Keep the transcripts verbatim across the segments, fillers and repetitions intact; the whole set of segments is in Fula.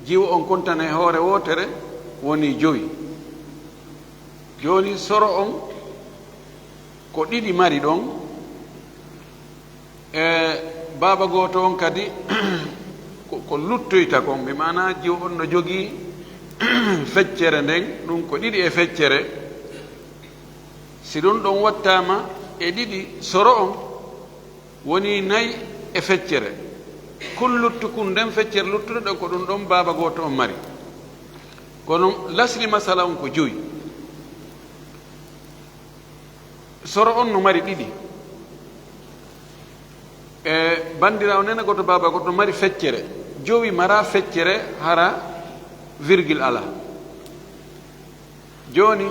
Jiwo on kontane hoore wootere woni jowi. Jooni soro on ko ɗiɗi mari ɗon. E baaba gooto on kadi ko, ko luttoyta kon, mi maana jiwo on no jogii feccere nden, ɗum ko ɗiɗi e feccere. Si ɗum ɗon wattaama e ɗiɗi soro on, woni nayi e feccere. Kun luttu kun, nden feccere luttude ɗon, ko ɗum ɗon baaba gooto on mari. Kono lasli masala on ko jowi. Soro on no mari ɗiɗi. E banndiraawo neene gooto, baaba gooto no mari feccere. Jowi mara feccere, hara virgule ala. Jooni,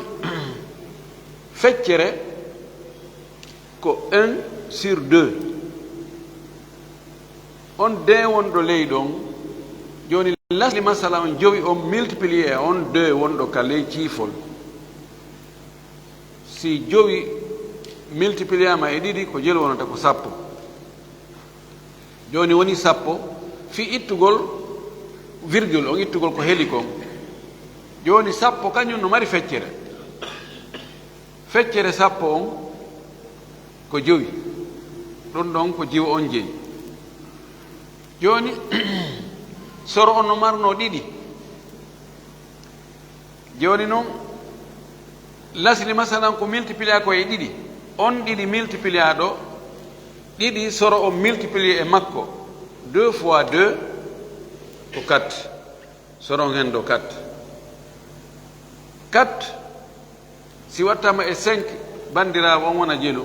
feccere ko un sur deux. On deux wonɗo ley ɗon, jooni lasli masala on jowi on multiplié e on deux wonɗo ka ley ciifol. Si jowi multipliama e ɗiɗi, ko jelu wonata ko sappo. Jooni woni sappo, fii ittugol virgule on, ittugol ko heli kon. Jooni sappo kañum no mari feccere. Feccere sappo on ko jowi. Ɗum ɗon ko jiwo on jeyi. Jooni, soro on no marno ɗiɗi. Jooni non, lasli masalan ko multiplier ko e ɗiɗi. On ɗiɗi multiplier ɗo, ɗiɗi soro on multiplier e makko. Deux fois deux ko quatre. Soro on hen ɗo quatre. Quatre, si wattama e cinq, banndiraawo on wona jelu,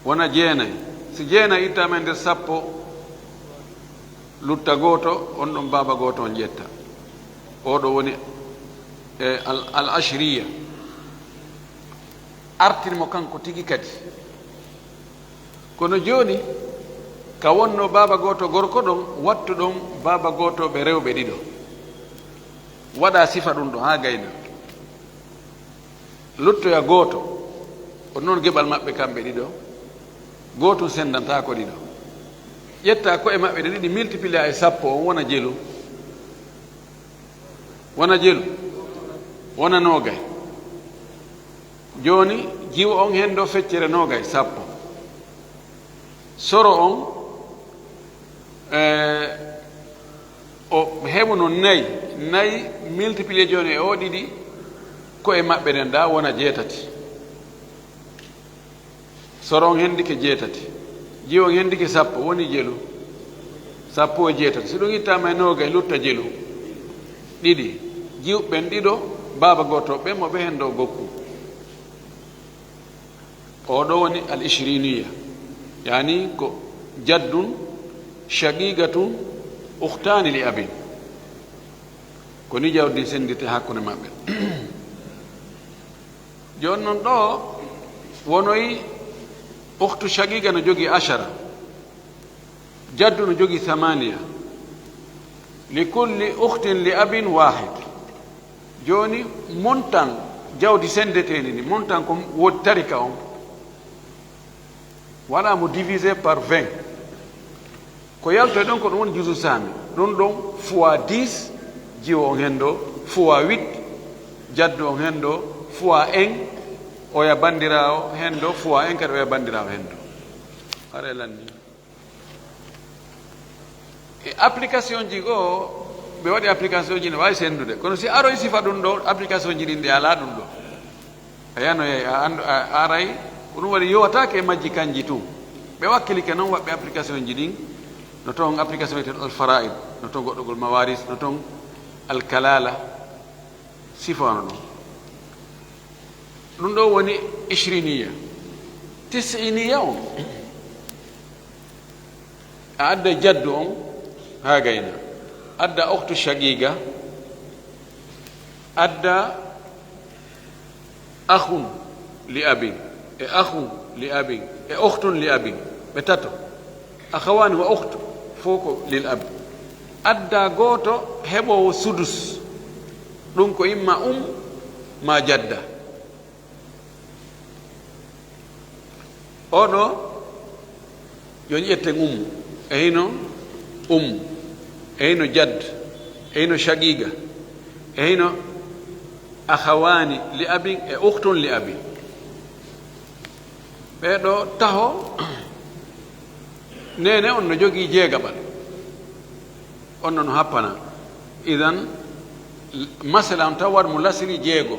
wona jeenay. Si jeenay ittama e nder sappo, lutta gooto, on ɗon baaba gooto on ƴetta. Oo ɗo woni, e, al, al ashriya. Artir mo kanko tigi kadi. Kono jooni, ka wonno baaba gooto gorko ɗon, wattu ɗon baaba gootooɓe rewɓe ɗiɗo. Waɗa sifa ɗum ɗo haa gayna. Luttoya gooto, on noon geɓal maɓɓe kamɓe ɗiɗo, gootum senndantaako ɗiɗo. Ƴetta ko'e maɓɓe ɗe ɗiɗi, multiplier e sappo, on wona jelu. Wona jelu, wona noogay. Jooni, jiwo on hen ɗo feccere noogay, sappo. Soro on, eh, o heɓuno nayi, nayi multiplier jooni e o ɗiɗi, ko'e maɓɓe ɗen ɗa wona jeetati. Soro on hendike jeetati. Jiwo on hendike sappo, woni jelu. Sappo e jeetati. Si ɗum ittaama e noogay, lutta jelu. Ɗiɗi. Jiwɓe ɓen ɗiɗo, baaba gooto ɓen, mo ɓe hen ɗo gokku. Oo ɗo woni al ishriniya. Yaani ko jaddun, shaqiqatun, ukhtaani li abin. Ko ni jawdi senndirte hakkunde maɓɓe. Jooni non ɗo wonoyi ukhtu shaqiqa no jogii ashara, jaddu no jogii thamaniya, li kulli ukhtin li abin wahid. Jooni montant jawdi senndeteeni ni, montant ko woodi tarika on. Waɗa mo divisé par vingt. Ko yaltoy ɗon ko ɗum woni juzu sami. Ɗum ɗon fois dix, jiwo on hen ɗo, fois huit, jaddu on hen ɗo, fois un, oya banndiraawo hen ɗo, fois un kadi oya banndiraawo hen ɗo. Hare lanni. E application ji goo, ɓe waɗi application ji ne waawi senndude. Kono si aroy sifa ɗum ɗo, application ji ɗin ɗi alaa ɗum ɗo. A yanoyay, a anndu, a aray, ko ɗum waɗi yowataake e majji kanji tun. Ɓe wakkilike non waɗɓe application ji ɗin, no toon application wiyeteeɗo al fara'id, no toon goɗɗogol mawaris, no toon al kalala, sifano ɗum. Ɗum ɗo woni ishriniya. Tisiniya on, a adda jaddu on haa gayna, adda ukhtu shaqiqa, adda akhun li abin, e akhun li abin, e ukhtun li abin, ɓe tato. Akhawani wa ukhtu, fof ko lil ab. Adda gooto heɓoowo sudus, ɗum ko imma um ma jadda. Oɗo, yo ƴetten ummu, e hino ummu, e hino jadd, E hino shaqiqa, e hino akhawani li abin e ukhtun li abin. Ɓee ɗoo taho, neene on no jogii jeegaɓal, on no happana. Idan, masala on taw waɗ mo lasiri jeego.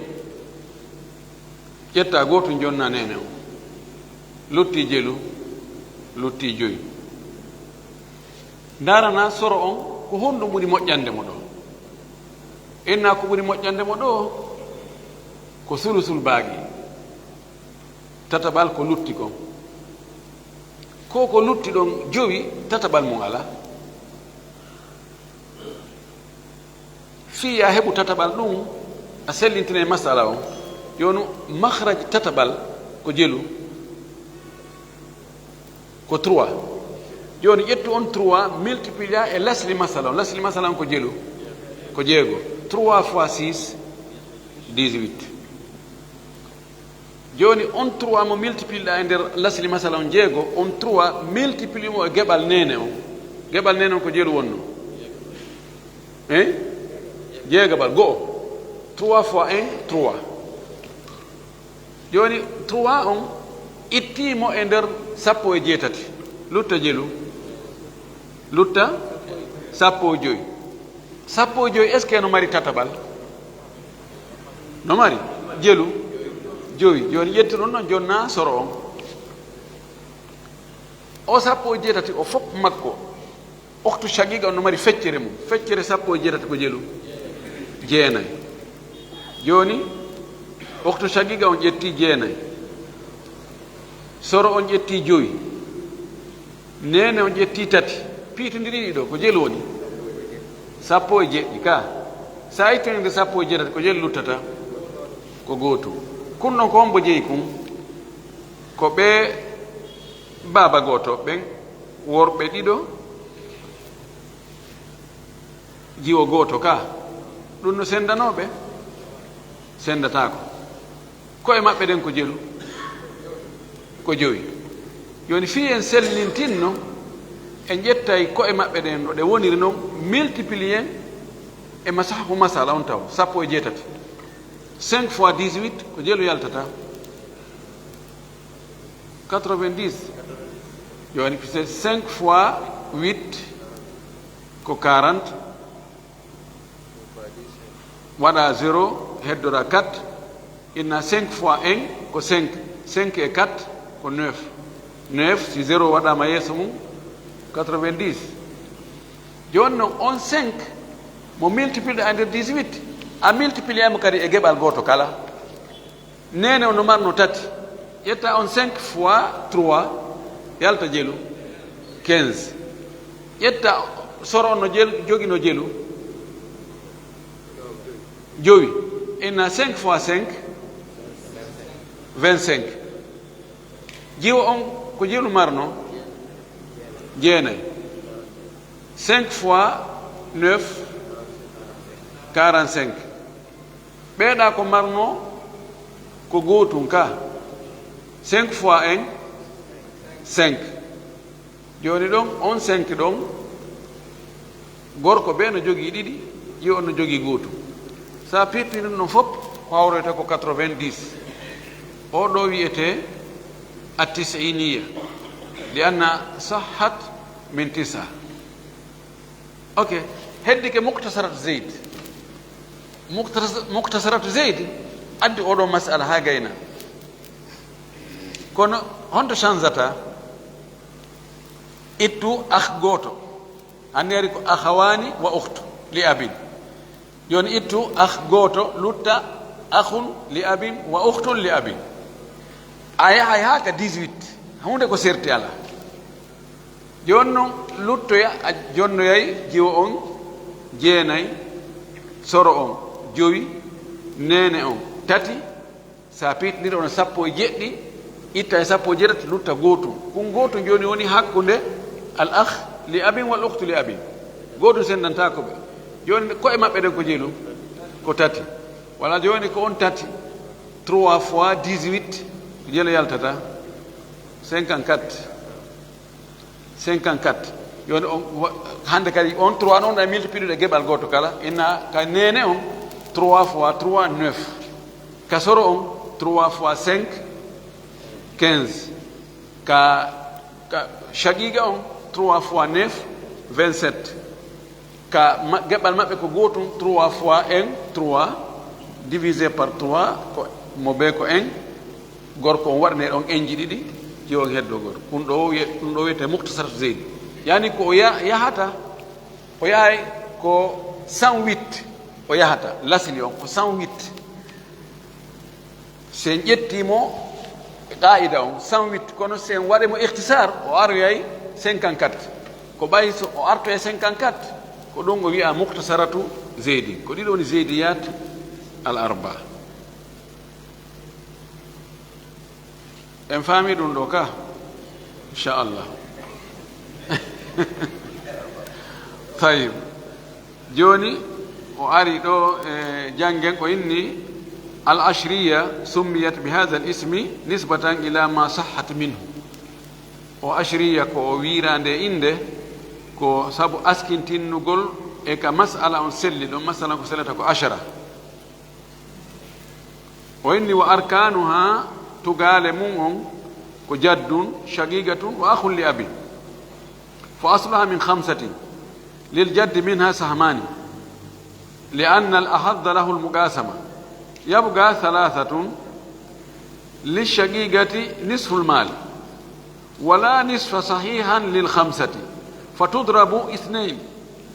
Ƴetta gootum jonna neene on. Lutti jelu, lutti joyi. Ndaarana soro on, ko honɗum ɓuri moƴƴande mo ɗoo? Inna ko ɓuri moƴƴande mo ɗoo, ko sulusul baaqi. Tataɓal ko lutti kon. Ko ko lutti ɗon jowi, tataɓal mum alaa. Fii a heɓu tataɓal ɗum, a sellintinay masala on. Yonu makhraj tataɓal ko jelu, ko trois. Jooni ƴettu on trois, multiplia e lasli masala on. Lasli masala on ko jelu, ko jeego. Trois fois six, dix-huit. Jooni on trois mo multiplier ɗaa e nder lasli masala on jeego, on trois multiplier mo e geɓal neene on. Geɓal neene on ko jelu wonno? Hein? Jeegaɓal, go'o. Trois fois un, trois. Jooni trois on itti mo e nder sappo e jeetati. Lutta jelu. Lutta sappo e joyi. Sappo e joyi, est-ce que no mari tataɓal? No mari. Jelu. Joyi. Jooni ƴettu ɗon ɗon, jonna soro on. O sappo e jeetati o fof makko. Oktu shaqiqa on no mari feccere mum. Feccere sappo e jeetati ko jelu? Jeenay. Jooni, oktu shaqiqa on ƴetti jeenay. Soro on ƴetti joyi. Neene on ƴetti tati. Piitindiri ɗiɗo, ko jelu woni? Sappo e jeɗɗi ka. Sa ittiniri sappo e jeetati, ko jelu luttata? Ko gootum. Kun ɗon ko hombo jeyi kun? Ko ɓee baaba gooto ɓen, worɓe ɗiɗo, jiwo gooto ka. Ɗum no senndanoo ɓe? Senndataako. Ko'e maɓɓe ɗen ko jelu? Ko jowi. Jooni fii en sellintinno, en ƴettay ko'e maɓɓe ɗen no ɗe woniri non, multiplier e masaha ko masala on taw, sappo e jeetati. Cinq fois dix-huit ko jelu yaltata? Quatre-vingt-dix. Jooni, c'est cinq fois huit ko quarante. Waɗa zéro, heddora quatre. Inna cinq fois un ko cinq. Cinq et quatre ko neuf. Neuf, si zéro waɗama yeeso mum, quatre-vingt-dix. Jooni non, on cinq mo multiplier e nder dix-huit, a multiplier mo kadi e geɓal gooto kala. Neene on no marno tati. Ƴetta on cinq fois trois, yalta jelu, quinze. Ƴetta soro on no jel-, jogino jelu, jowi. Inna cinq fois cinq, vingt-cinq. Jiwo on ko jelu marno? Jeenay. Cinq fois neuf, quarante-cinq. Ɓeeɗa ko marno ko gootum ka. Cinq fois un, cinq. Jooni ɗon, on cinq ɗon, gorko ɓe no jogii ɗiɗi, ƴiwo on no jogii gootum. Sa pirtini ɗum ɗon fof, ko hawroyta ko quatre-vingt-dix. O ɗo wiyetee at-tis'iniya, li anna sahhat min tisa. Ok, heddi ke Muktasarat Zayd. Muktas-, Muktasarat Zayd addi oɗo masala haa gayna. Kono honto chanzata? Ittu akh gooto. Anneeri ko akhawani wa ukhtu li abin. Jooni ittu akh gooto, lutta akhun li abin wa ukhtun li abin. A yahay haa ka dix-huit. Huunde ko serti alaa. Jooni non, luttoya, a jonnoyay jiwo on jeenay, soro on jowi, neene on tati, sa piitindiri on sappo e jeɗɗi, itta e sappo e jeetati, lutta gootum. Kun gootum jooni woni hakkunde al akh li abin wal ukhtu li abin. Gootum senndantaako ɓe. Jooni ko'e maɓɓe ɗen ko jelu? Ko tati. Wala jooni ko on tati, trois fois dix-huit, jelu yaltata? Cinquante-quatre. Cinquante-quatre. Jooni on wa-, hannde kadi on trois noon, a multiplier e geɓal gooto kala, inna ka neene on trois fois trois, neuf. Ka soro on trois fois cinq, quinze. Ka, ka shaqiqa on trois fois neuf, vingt-sept. Ka ma-, geɓal maɓɓe ko gootum, trois fois un, trois, divisé par trois, ko mo bee ko un, gorko on waɗanee ɗon enji ɗiɗi, ƴeew on heddoo gooto. Ɗum ɗo wiye-, ɗum ɗo wiyetee mukhtasaratu Zeydi. Yaani ko o ya-, yahata, o yahay ko cent huit o yahata, lasli on ko cent huit. Si en ƴettii mo e qaa'ida on, cent huit, kono si en waɗi mo ikhtisar, o aroyay cinquante-quatre. Ko ɓay so o artoyay cinquante-quatre, ko ɗum o wiya mukhtasaratu Zeydi. Ko ɗiɗo woni Zeydiyat al arba. En faami ɗum ɗo ka? Inchallah. Tayyib. Jooni, o ari ɗo e janngen, o inni: "Al ashriya summiyat bi hadha al ismi nisbatan ila ma sahhat minhu." O ashriya ko o wiiraande innde, ko sabu askintinnugol e ka mas'ala on selli, ɗon mas'ala ko sellata ko ashara. O inni: "Wa arkanuha, tugaale mum on ko jaddun, shaqiqatun wa akhun li abin. Fa asluha min khamsatin, lil jaddi minha sahmani, li anna al ahadda lahu al muqasama. Yabqa thalathatun, lish shaqiqati nisful mali, wa la nisfa sahihan lil khamsati, fa tudrabu ithnayn."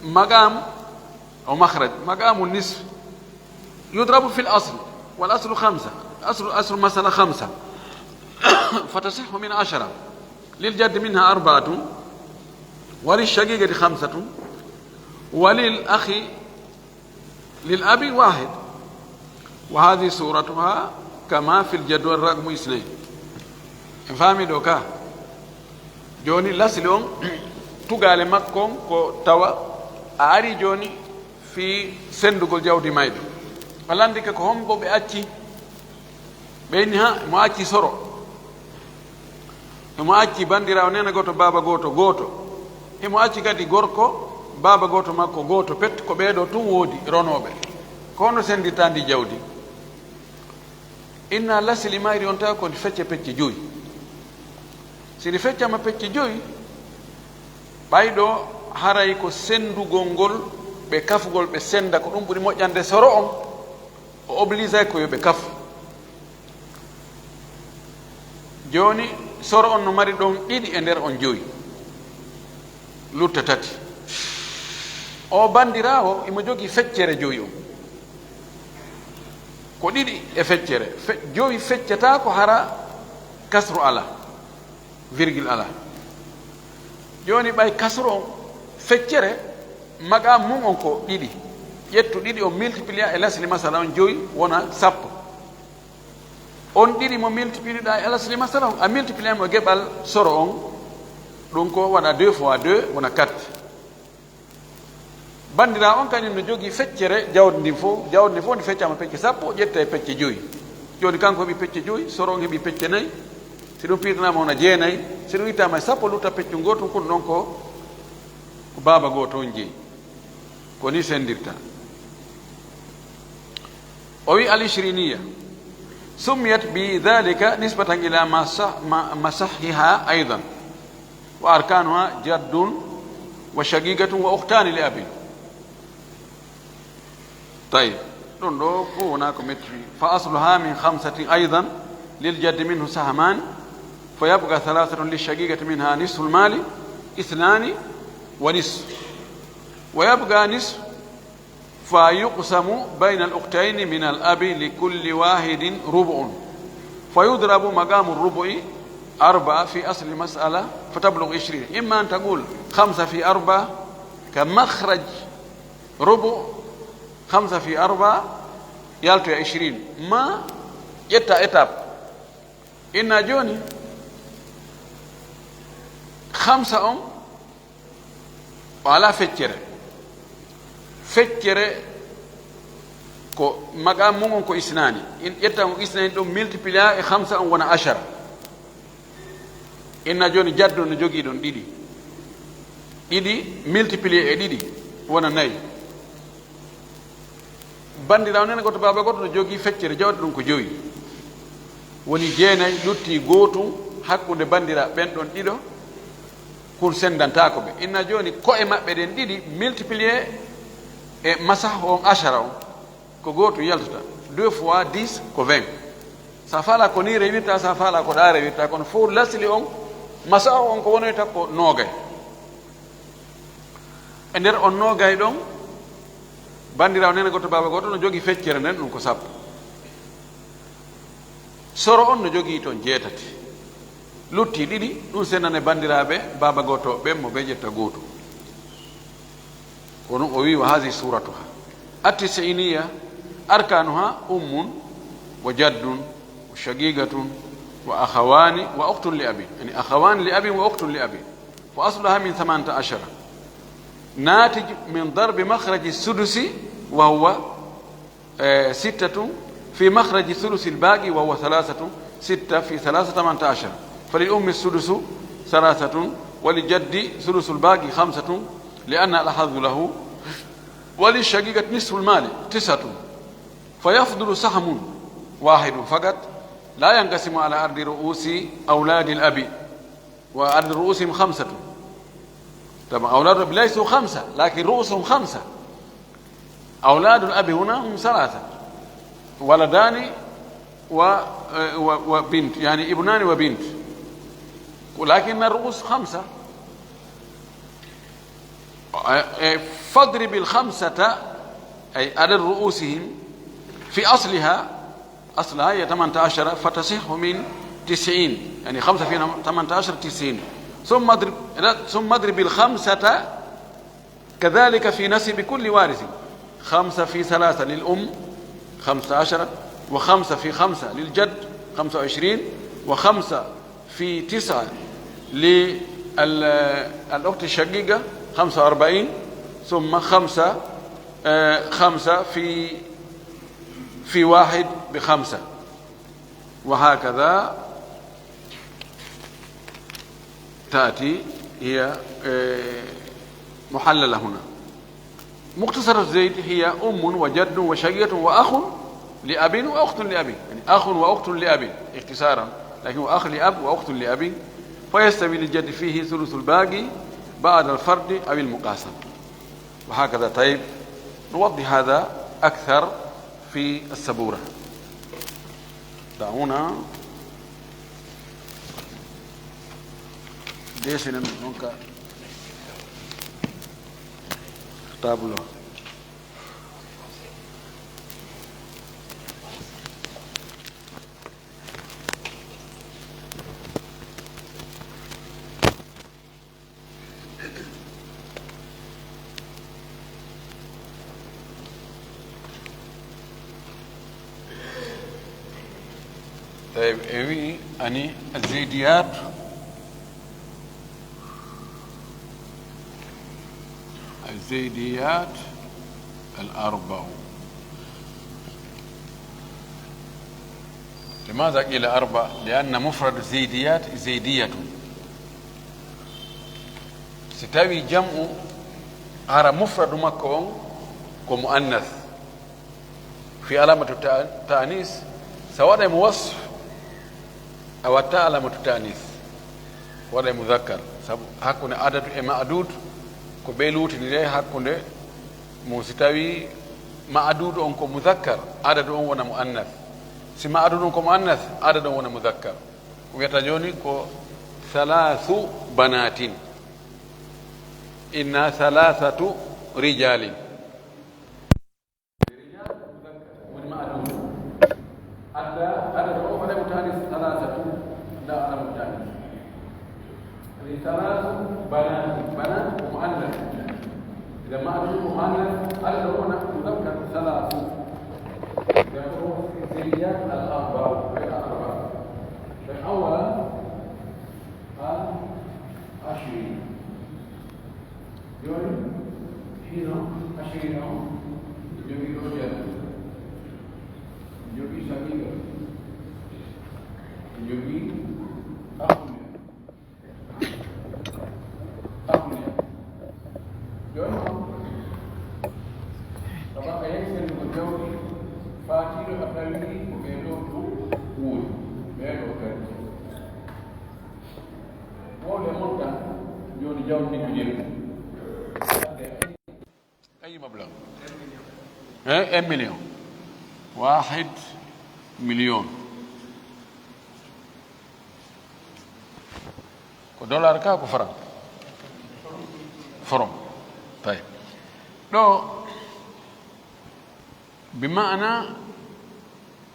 Maqam o makhraj, maqamu nisf. يضرب في الأصل، والأصل خمسة، أصل، أصل المسألة خمسة، فتصح من عشرة، للجد منها أربعة، وللشقيقة خمسة، وللأخ، للأب واحد، وهذه صورتها كما في الجدول رقم اثنين. En faami ɗo ka? Jooni lasli on, tugaale makko on ko tawa a ari jooni fii senndugol jawdi mayɗo. A landike ko hombo ɓe acci? Ɓe inni, ha, mo acci soro. Himo acci banndiraawo neene gooto, baaba gooto, gooto. Himo acci kadi gorko, baaba gooto makko, gooto pet. Ko ɓee ɗoo tun woodi ronooɓe. Ko hono senndirta ndi jawdi? Inna lasli mayri on tawa ko ndi fecce pecce joyi. Si ndi feccama pecce joyi, ɓay ɗo haray ko senndugol ngol, ɓe kafugol, ɓe sennda, ko ɗum ɓuri moƴƴande soro on, o obligay ko yo ɓe kafu. Jooni, soro on no mari ɗon ɗiɗi e nder on joyi, lutta tati. O banndiraawo, imo jogii feccere joyi on. Ko ɗiɗi e feccere. Fe-, joyi feccata ko hara kasru ala, virgule ala. Jooni, ɓay kasru on feccere, maqam mum on ko ɗiɗi. Ƴettu ɗiɗi on multiplier e lasli masala on joyi wona sappo. On ɗiɗi mo multiplier ɗa e lasli masala on, a multiplier mo geɓal soro on, ɗum ko waɗa deux fois deux wona quatre. Banndiraawo on kañum no jogii feccere jawdi ndin fof. Jawdi ndin fof ndi feccama pecce sappo, ƴetta e pecce joyi. Jooni kanko heɓi pecce joyi, soro on heɓi pecce nayi. Si ɗum piirtanaama wona jeenayi, si ɗum ittaama e sappo lutta peccu gootu, kun ɗon ko, ko baaba gooto on jeyi. Ko ni senndirta. O wi al ishriniya summiyat bi dhalika nisbatan ila ma sa-, ma, ma sahhiha aydan. Wa arkanuha jaddun wa shaqiqatun wa ukhtani li abin. Tayyib. Ɗum ɗo fof wona ko metti. Fa asluha min khamsatin aydan lil jaddi minhu sahmani, fa yabqa thalathatun lish shaqiqati minha nisful mali, ithnani wa nisf. Wa yabqa nisf, fa yuqsamu bayna al ukhtayni min al abi li kulli wahidin rubu'un. Fa yudrabu maqamu rubu'i arba'a fi asli mas'ala, fa tablughu ishrin. Imma an taqul khamsa fi arba'a ka makhraj rubu', khamsa fi arba'a yaltoya ishrin. Ma ƴetta étape. Inna jooni, khamsa on, o alaa feccere. Feccere ko maqam mum on ko isnaani. In ƴetta on isnaani ɗum multiplier e khamsa on wona ashara. Inna jooni jaddo no jogii ɗon ɗiɗi. Ɗiɗi multiplié e ɗiɗi wona nayi. Banndiraawo neene gooto, baaba gooto no jogii feccere jawdi, ɗum ko jowi. Woni jeenayi luttii gootum hakkunde banndiraaɓe ɓen ɗon ɗiɗo, kun senndantaako ɓe. Inna jooni ko'e maɓɓe ɗen ɗiɗi multiplié e masah on ashara on, ko gootum yaltata. Deux fois dix ko vingt. Sa faala ko nii rewirta, sa faala ko ɗaa rewirta, kono fof lasli on, masah on ko wonoyta ko noogay. E nder on noogay ɗon, banndiraawo neene gooto, baaba gooto no jogii feccere nden, ɗum ko sappo. Soro on no jogii toon jeetati. Luttii ɗiɗi, ɗum sennane banndiraaɓe baaba gooto ɓen, mo ɓe ƴetta gootum. Ko ɗum o wi: "Wa hazihi suratuha. At-tis'iniya arkanuha ummun wa jaddun wa shaqiqatun wa akhawani wa ukhtun li abin." Yani akhawani li abin wa ukhtun li abin. Wa asluha min thamanata ashara. Natij min darbi makhraji sudusi wa huwa, eh, sittatun fi makhraji thuluthil baqi wa huwa thalathatun, sitta fi thalatha thamanata ashara. Falil ummi sudusu thalathatun, wa li jaddi thuluthul baqi khamsatun, li anna al hadhu lahu, wa li shaqiqati nisful mali tis'atun. Fa yafdulu sahmun wahidun faqat, la yanqasimu ala adadi ru'usi awladil abi. وعدد رؤوسهم خمسة. طبعا أولاد الأب ليسوا خمسة، لكن رؤوسهم خمسة. أولاد الأب هنا هم ثلاثة، ولدان و، و، وبنت، يعني ابنان وبنت، لكن الرؤوس خمسة. فاضرب الخمسة، أي عدد رؤوسهم، في أصلها، أصلها هي ثمانية عشر، فتصح من تسعين، يعني خمسة في ثمانية عشر تسعين. ثم اضرب، ثم اضرب الخمسة كذلك في نصيب كل وارث، خمسة في ثلاثة للأم، خمسة عشر، وخمسة في خمسة للجد، خمسة وعشرين، وخمسة في تسعة للأخت الشقيقة، خمسة وأربعين، ثم خمسة، آه، خمسة في، في واحد بخمسة، وهكذا تأتي هي، آه، محللة هنا. مختصرة زيد هي أم وجد وشقيقة وأخ لأب وأخت لأب، يعني أخ وأخت لأب اختصارا، لكن هو أخ لأب وأخت لأب، فيستوي للجد فيه ثلث الباقي بعد الفرد أو المقاسمة، وهكذا. طيب، نوضح هذا أكثر في السبورة. دعونا ديسنا نونكا tableau. Tawi en wi'i ani الزيديات، الزيديات الأربع. لماذا قيل أربع؟ لأن مفرد زيديات زيدية. Si tawi jam'u, hara mufradu makko on ko muannas, fi alamatu ta-, ta'nis, sa waɗay mo wasf, a watta alamatu ta'nis, waɗay muzakkar, sabu hakkunde adadu e ma'dud ko ɓe luutindire hakkunde mum. Si tawi ma'dud on ko muzakkar, adadu on wona muannas. Si ma'dud on ko muannas, adadu on wona muzakkar. Ko wiyata jooni ko thalathu banatin. Inna thalathatu rijalin. Woni ma'dud. Adda, adadu o waɗay mo ta'nis, thalathatu. Adda alamatu ta'nis. Thalathu banatin. Banat ko muannas. Idan ma'dud ko muannas, adadu o wona muzakkar, thalathu. Idan ko zaidiyat al-arba, al-arba. Idan awalan, al-ashri. Jooni, hino Maɓɓe yahi senndugo jawdi faatiiɗo a tawi ko ɓee ɗoo ɗum woodi, ɓee ɗoo kadi. Wowle mon tan jooni jawdi ndi ko jeyi. Ayi mabla? Eh, un million. Wahid million. Ko dollar ka ko franc? Franc. Tawi. Ɗo bi maana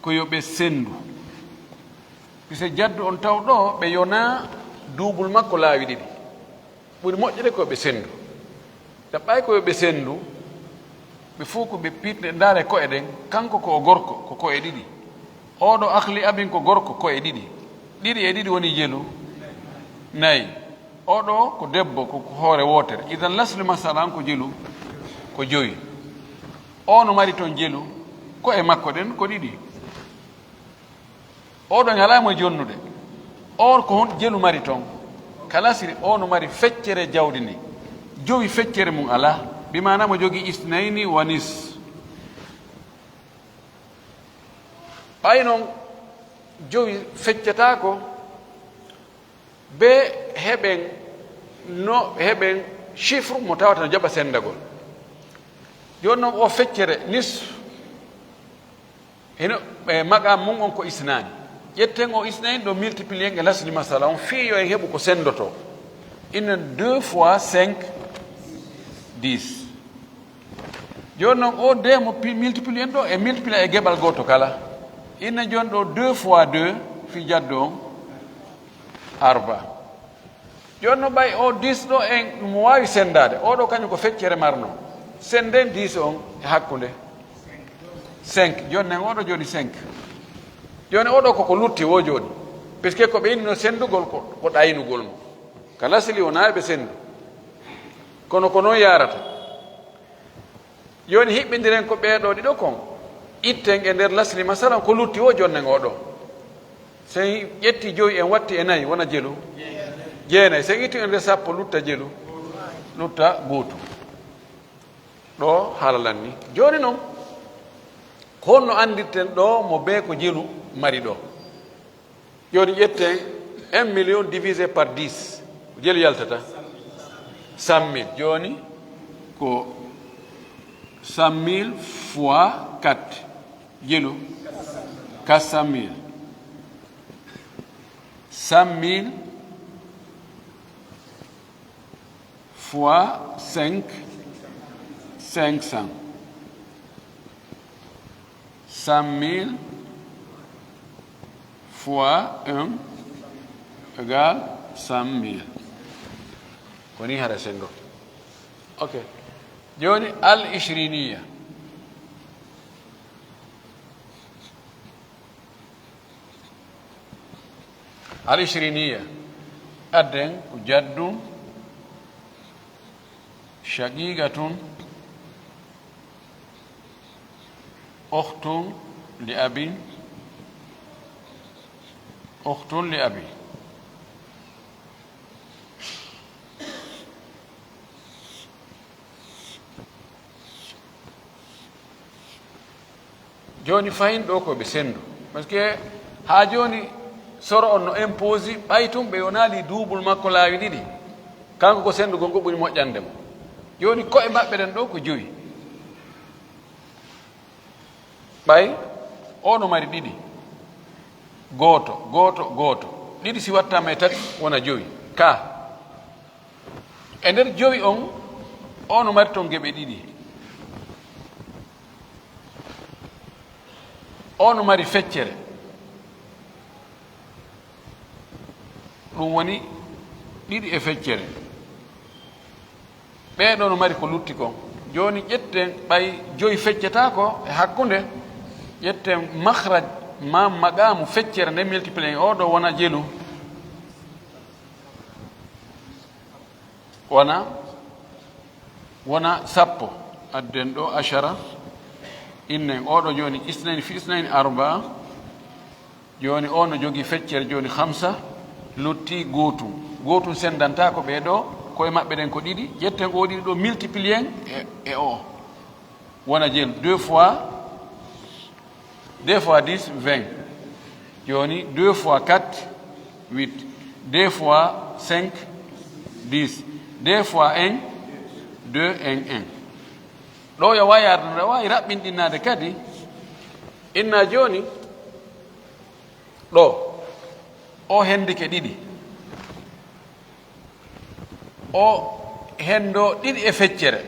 ko yo ɓe senndu. Pise jaddu on taw ɗo ɓe yona duubul makko laawi ɗiɗi. Ɓuri moƴƴere ko ɓe senndu. Ɗaɓɓay ko yo ɓe senndu. Ɓe fof ko ɓe piitde ndaare ko'e ɗen. Kanko ko o gorko, ko ko'e ɗiɗi. Oɗo akhli abin ko gorko, ko'e ɗiɗi. Ɗiɗi e ɗiɗi woni jelu? Nayi. Oɗo ko debbo, ko hoore wootere. Idan lasli masala an ko jelu? Ko jowi. O no mari toon jelu, ko'e makko ɗen ko ɗiɗi. Oɗo ñalaa mo jonnude. O ko hon jelu mari toon? Ka lasri o no mari feccere jawdi ndi. Jowi feccere mum alaa. Bi maana mo jogii isnayni wa nis. Ɓay noon jowi feccataako, be heɓen no heɓen chiffre mo tawata no jaɓa senndagol. Jooni noon o feccere nis, hino e maqaam mum on ko isnaani. Ƴetten o isnaani ɗo multiplier e lasli masala on fii yo en heɓu ko senndotoo. Ina deux fois cinq, dix. Jooni noon, o deux mo pi-, multiplier en ɗo, e multiplier e geɓal gooto kala. Ina jooni ɗo deux fois deux, fii jaddu on, arba. Jooni noon, ɓay o dix ɗo, en mo waawi senndaade. O ɗo kañum ko feccere marno. Sennden dix on e hakkunde. Cinq. Jooni nen, o ɗo jooni cinq. Jooni o ɗo koko lutti o jooni. Puisque ko ɓe inni no senndugol ko, ko ɗaynugol mo. Ka lasli wonaa eɓe senndu. Kono ko noon yaarata. Jooni hiɓɓindiren ko ɓee ɗoo ɗiɗo kon. Itten e nder lasli, masalan, ko lutti o jonnen o ɗoo. Sen ƴetti jowi en watti e nayi, wona jelu? Jeenayi. Sen itti e nder sappo, lutta jelu? Lutta gootu. Ɗoo haala lanni. Jooni noon, ko honno anndirten ɗoo mo bee ko jelu mari ɗoo? Jooni ƴetten un million divisé par dix. Ko jelu yaltata? Cent mille. Jooni ko cent mille fois quatre. Jelu? Quatre cent mille. Cent mille fois cinq, cinq cents. Cent mille fois un égale cent mille. Ko nii hara senndo. Ok. Jooni al ishriniya. Al ishriniya. Adden ko jaddun, shaqiqatun, ukhtun li abin, ukhtun li abi. Jooni fayin ɗoo ko ɓe senndu. Parce que haa jooni soro on no imposi, ɓay tun ɓe yonaali duubul makko laawi ɗiɗi. Kanko ko senndugol ko ɓuri moƴƴande mo. Jooni ko'e maɓɓe ɗen ɗoo ko jowi. Ɓay o no mari ɗiɗi. Gooto, gooto, gooto. Ɗiɗi si wattaama e tati wona jowi. Ka. E nder jowi on, o no mari toon geɓe ɗiɗi. O no mari feccere. Ɗum woni ɗiɗi e feccere. Ɓee ɗoo no mari ko lutti kon. Jooni ƴetten ɓay jowi feccataako e hakkunde. Ƴetten makhraj ma maqaamu feccere nde multiplier o ɗoo wona jelu. Wona, wona sappo. Adden ɗoo ashara. Innen o ɗoo jooni isnayni fi isnayni arbaa. Jooni o no jogii feccere jooni khamsa. Lutti gootum. Gootum senndantaa ko ɓee ɗoo. Ko'e maɓɓe ɗen ko ɗiɗi. Ƴetten o ɗiɗi ɗoo multiplier e, e o. Wona jeelu. Deux fois, deux fois dix, vingt. Jooni, deux fois quatre, huit. Deux fois cinq, dix. Deux fois un, deux, un, un. Ɗo yo waawi arde, no waawi raɓɓinɗinnaade kadi. Inna jooni, ɗo, o hendike ɗiɗi. O hendo ɗiɗi e feccere.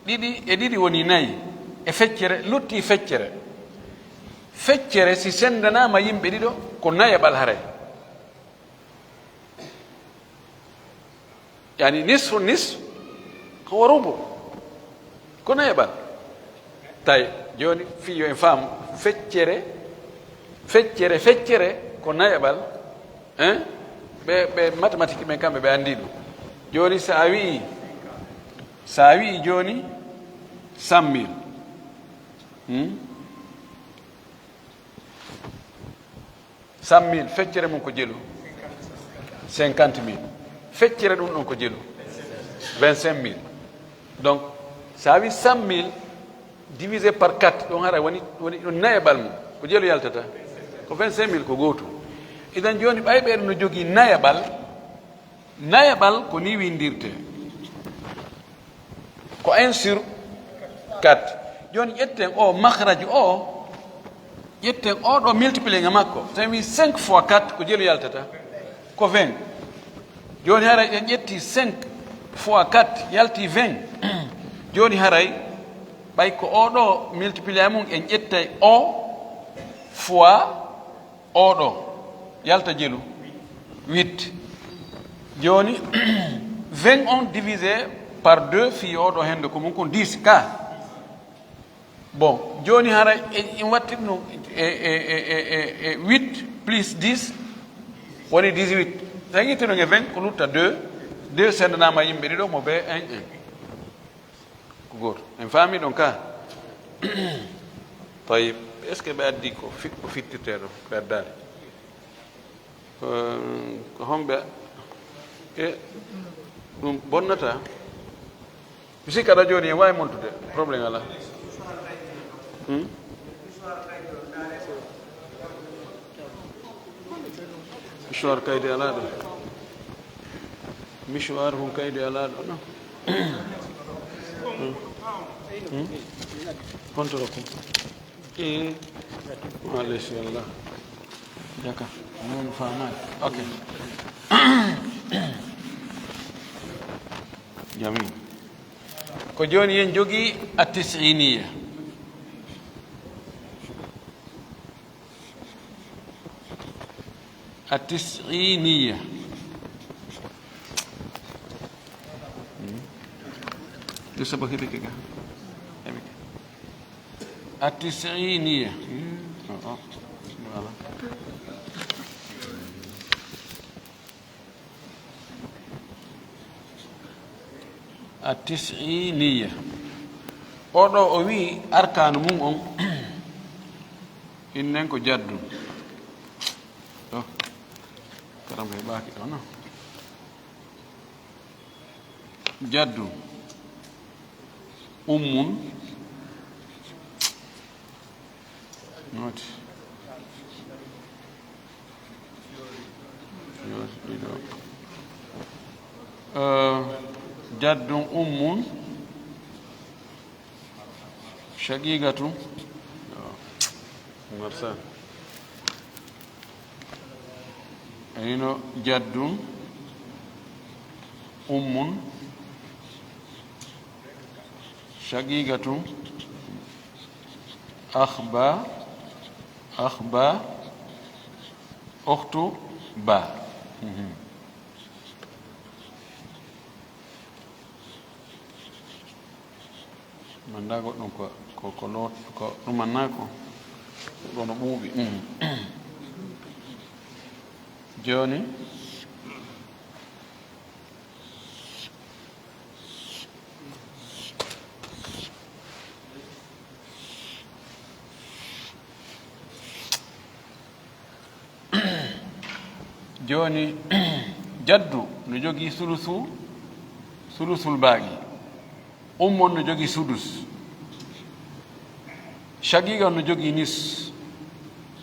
Ɗiɗi e ɗiɗi woni nayi. E feccere, lutti feccere. Feccere, si sendanaama yimɓe ɗiɗo, ko nayaɓal haray. Yani, nisfu, nisfu, ko rubu. Ko nayaɓal. Tawi, jooni, fii yo en faamu, feccere, feccere, feccere, ko nayaɓal, hein? Ɓe, ɓe mathématique ɓen, kamɓe ɓe anndi ɗum. Jooni, so a wi'i, so a wi'i jooni, cent mille, hmm? Cent mille, feccere mum ko jelu? Cinquante mille. Feccere ɗum ɗon ko jelu? Vingt-cinq mille. Donc, so a wi cent mille divisé par quatre, ɗum hara woni, woni ɗum nayaɓal mum. Ko jelu yaltata? Ko vingt-cinq mille, ko gootum. Idan jooni, ɓay ɓeeɗo no jogii nayaɓal, nayaɓal ko ni windirtee. Ko un sur quatre. Jooni ƴetten o makhraj o, ƴetten o ɗo multiplier nga makko. So en wi cinq fois quatre, ko jelu yaltata? Ko vingt. Jooni haray en ƴetti cinq fois quatre, yalti vingt. Jooni haray ɓay ko o ɗo multiplier mum, en ƴettay o fois o ɗo, yalta jelu, huit. Jooni, vingt on divisé par deux, fii o ɗo hendo ko mum kon dix ka. Bon, jooni hara en, en watti ɗum e, e, e, e, e huit plus dix woni dix-huit. Tawi teno nge vingt, ko lutta deux, deux sendanaama yimɓe ɗiɗo, mo bee un, un. Ko gooto. En faami ɗon ka? Tayib. Est-ce que ɓe addi ko fi-, ko fittirtee ɗo? Ɓe addaali. Ko, ko homɓe? E ɗum bonnata? Mi sikka ɗo jooni en waawi montude. Problème alaa. Hmm? Mouchoir kaydi alaa ɗo. Mouchoir hun kaydi alaa ɗo, non? Hmm? Hmm? Contrôle ko. Eh. Machallah. Jaka. Non, faamaani. Ok. Jamil. Ko jooni en jogii at-tis'iniya. At-tis'iniya. Hmm. Duk sabab kita ke kan? At-tis'iniya. Hmm. Oh, oh. Voilà. At-tis'iniya. O ɗo o wi'i arkaanu mum on, innen ko jaddu. Ɗo. Karam heɓaaki ɗo, non? Jaddu. Ummun. Nooti. Nooti ɗiɗo. Eh, jaddun ummun. Shaqiqatun. Yo. Marsa. Hino jaddun ummun. Shaqiqatun. Akhba, akhba, ukhtu ba. Mhm. Manda goɗɗum ko, ko, ko lot-, ko ɗumanna ko. Ɗo no ɓuuɓi. Mhm. Jooni. Jooni, jaddu no jogii sulusu, sulusul baaqi. Ummon no jogii sudus. Shaqiqa no jogii nis.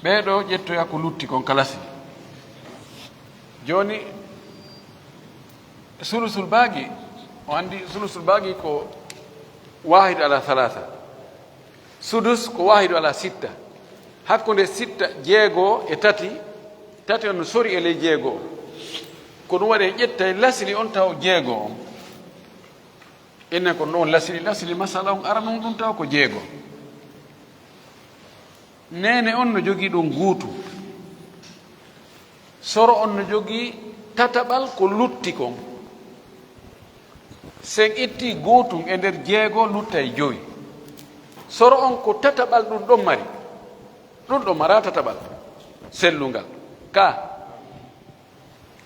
Ɓee ɗoo ƴettoya ko lutti kon kalasi. Jooni, sulusul baaqi, o anndi sulusul baaqi ko waahidu ala salaasa. Sudus ko waahidu ala sitta. Hakkunde sitta, jeego e tati, tati on no sori e ley jeego. Ko ɗum waɗi en ƴettay lasli on taw jeego on. Innen ko noon lasli, lasli masala on arano ɗum taw ko jeego. Neene on no jogii ɗon guutu. Soro on no jogii tataɓal ko lutti kon. Sen itti guutun e nder jeego luttay jowi. Soro on ko tataɓal ɗum ɗon mari. Ɗum ɗon mara tataɓal sellungal. Ka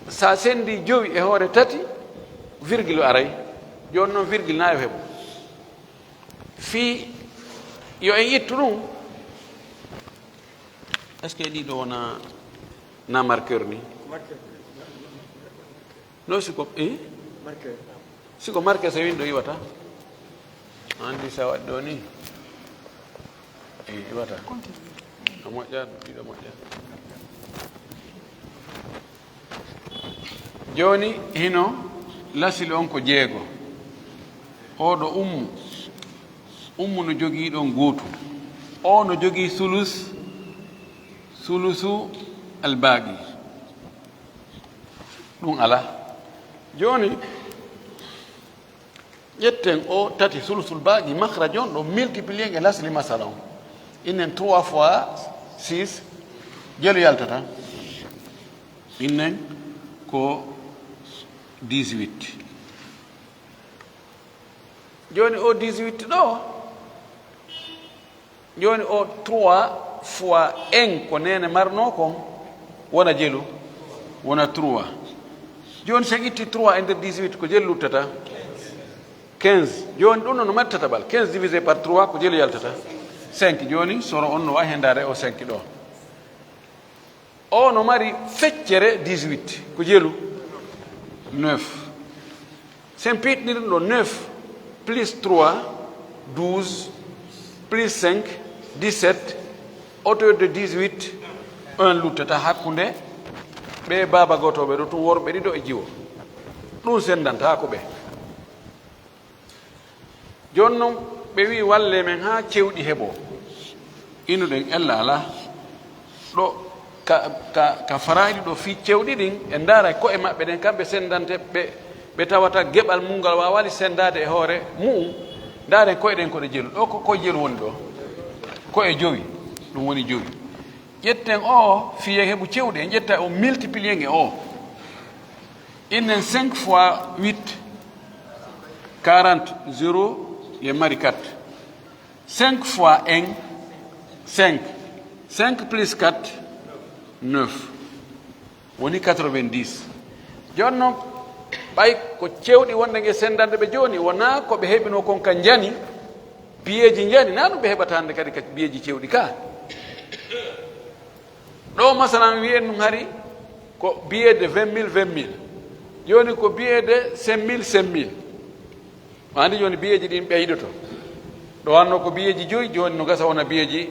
sa sendi jowi e hoore tati, virgule aray. Jooni noon virgule na yo heɓo. Fii yo en ittu ɗum. Est-ce que ɗiɗo wona na marqueur ni? No siko, eh? Siko marqueur so winndo iwata. Anndi sa waɗi ɗo ni. Eh, iwata. A moƴƴa, ɗiɗo moƴƴa. Jooni hino lasli on ko jeego. Oɗo ummu. Ummu no jogii ɗon gootu. O no jogii sulus, sulusu albaqi. Ɗum alaa. Jooni, ƴetten o tati sulusul baaqi makhraj on ɗo multiplier e lasli masala on. Innen trois fois six, jelu yaltata. Innen ko dix-huit. Jooni o dix-huit ɗo, jooni o trois fois un ko neene marnoo kon, wona jelu, wona trois. Jooni sen itti trois e nder dix-huit, ko jelu luttata? Quinze. Jooni ɗum no mari tataɓal, quinze divisé par trois, ko jelu yaltata? Cinq. Jooni soro on no wawi hen ndaade o cinq ɗo. O no mari feccere dix-huit, ko jelu? Neuf. Sen piɗni ɗum ɗo, neuf plus trois, douze, plus cinq, dix-sept, hauteur de dix-huit, un luttata hakkunde ɓe baaba gooto ɓe ɗo tun, worɓe ɗiɗo e jiwo. Ɗum sendanta ko ɓe. Jooni noon, ɓe wii, "Wallee men haa cewɗi heɓoo." Inuɗen ella alaa. Ɗo ka, ka, ka faraaɗi ɗo fii cewɗi ɗin, en ndaara ko'e maɓɓe ɗen, kamɓe senndante, ɓe, ɓe tawata geɓal mum ngal waawaali senndaade e hoore mu'um. Ndaaren ko'e ɗen ko ɗe jelu. Ɗo ko koye jelu woni ɗo? Ko'e jowi. Ɗum woni jowi. Ƴetten o fii en heɓu cewɗi, en ƴetta o multiplier e o. Innen cinq fois huit, quarante, zéro, ye mari quatre. Cinq fois un, cinq. Cinq plus quatre, neuf. Woni quatre-vingt-dix. Jooni noon, ɓay ko cewɗi wonde nge senndande ɓe jooni, wonaa ko ɓe heɓinoo kon ka njani, biyeeji njani, naa ɗum ɓe heɓata hannde kadi ka biyeeji cewɗi ka. Ɗo, masalan, wiyen ɗum hari ko billet de vingt mille, vingt mille. Jooni ko billet de cinq mille, cinq mille. A anndi jooni biyeeji ɗin ɓeydoto. Ɗo wanno ko biyeeji joyi, jooni no gasa wona biyeeji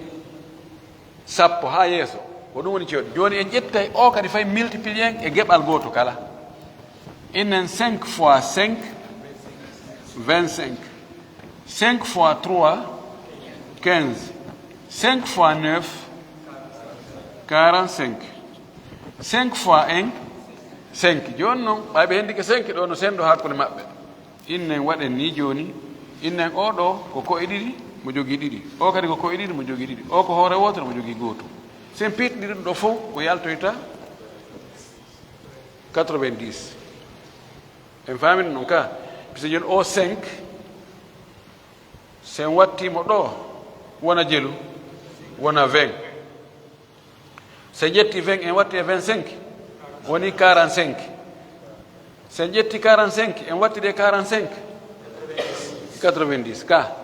sappo haa yeeso. Ko ɗum woni cewɗi. Jooni en ƴettay o kadi fay multiplier e geɓal gooto kala. Innen cinq fois cinq, vingt-cinq. Cinq fois trois, quinze. Cinq fois neuf, quarante-cinq. Cinq fois un, cinq. Jooni noon, ɓay ɓe hendike cinq ɗo no senndo hakkunde maɓɓe. Innen waɗen ni jooni. Innen o ɗo ko ko'e ɗiɗi, mo jogii ɗiɗi. O kadi ko ko'e ɗiɗi, mo jogii ɗiɗi. O ko hoore wootere, mo jogii gootum. Sen piɗɗiri ɗum ɗo fof ko yaltoyta quatre-vingt-dix. En faamini ɗum ka? Puisque jooni o cinq, sen wattii mo ɗo, wona jelu, wona vingt. Sen ƴetti vingt, en watti e vingt-cinq, woni quarante-cinq. Sen ƴetti quarante-cinq, en watti e quarante-cinq, quatre-vingt-dix. Ka?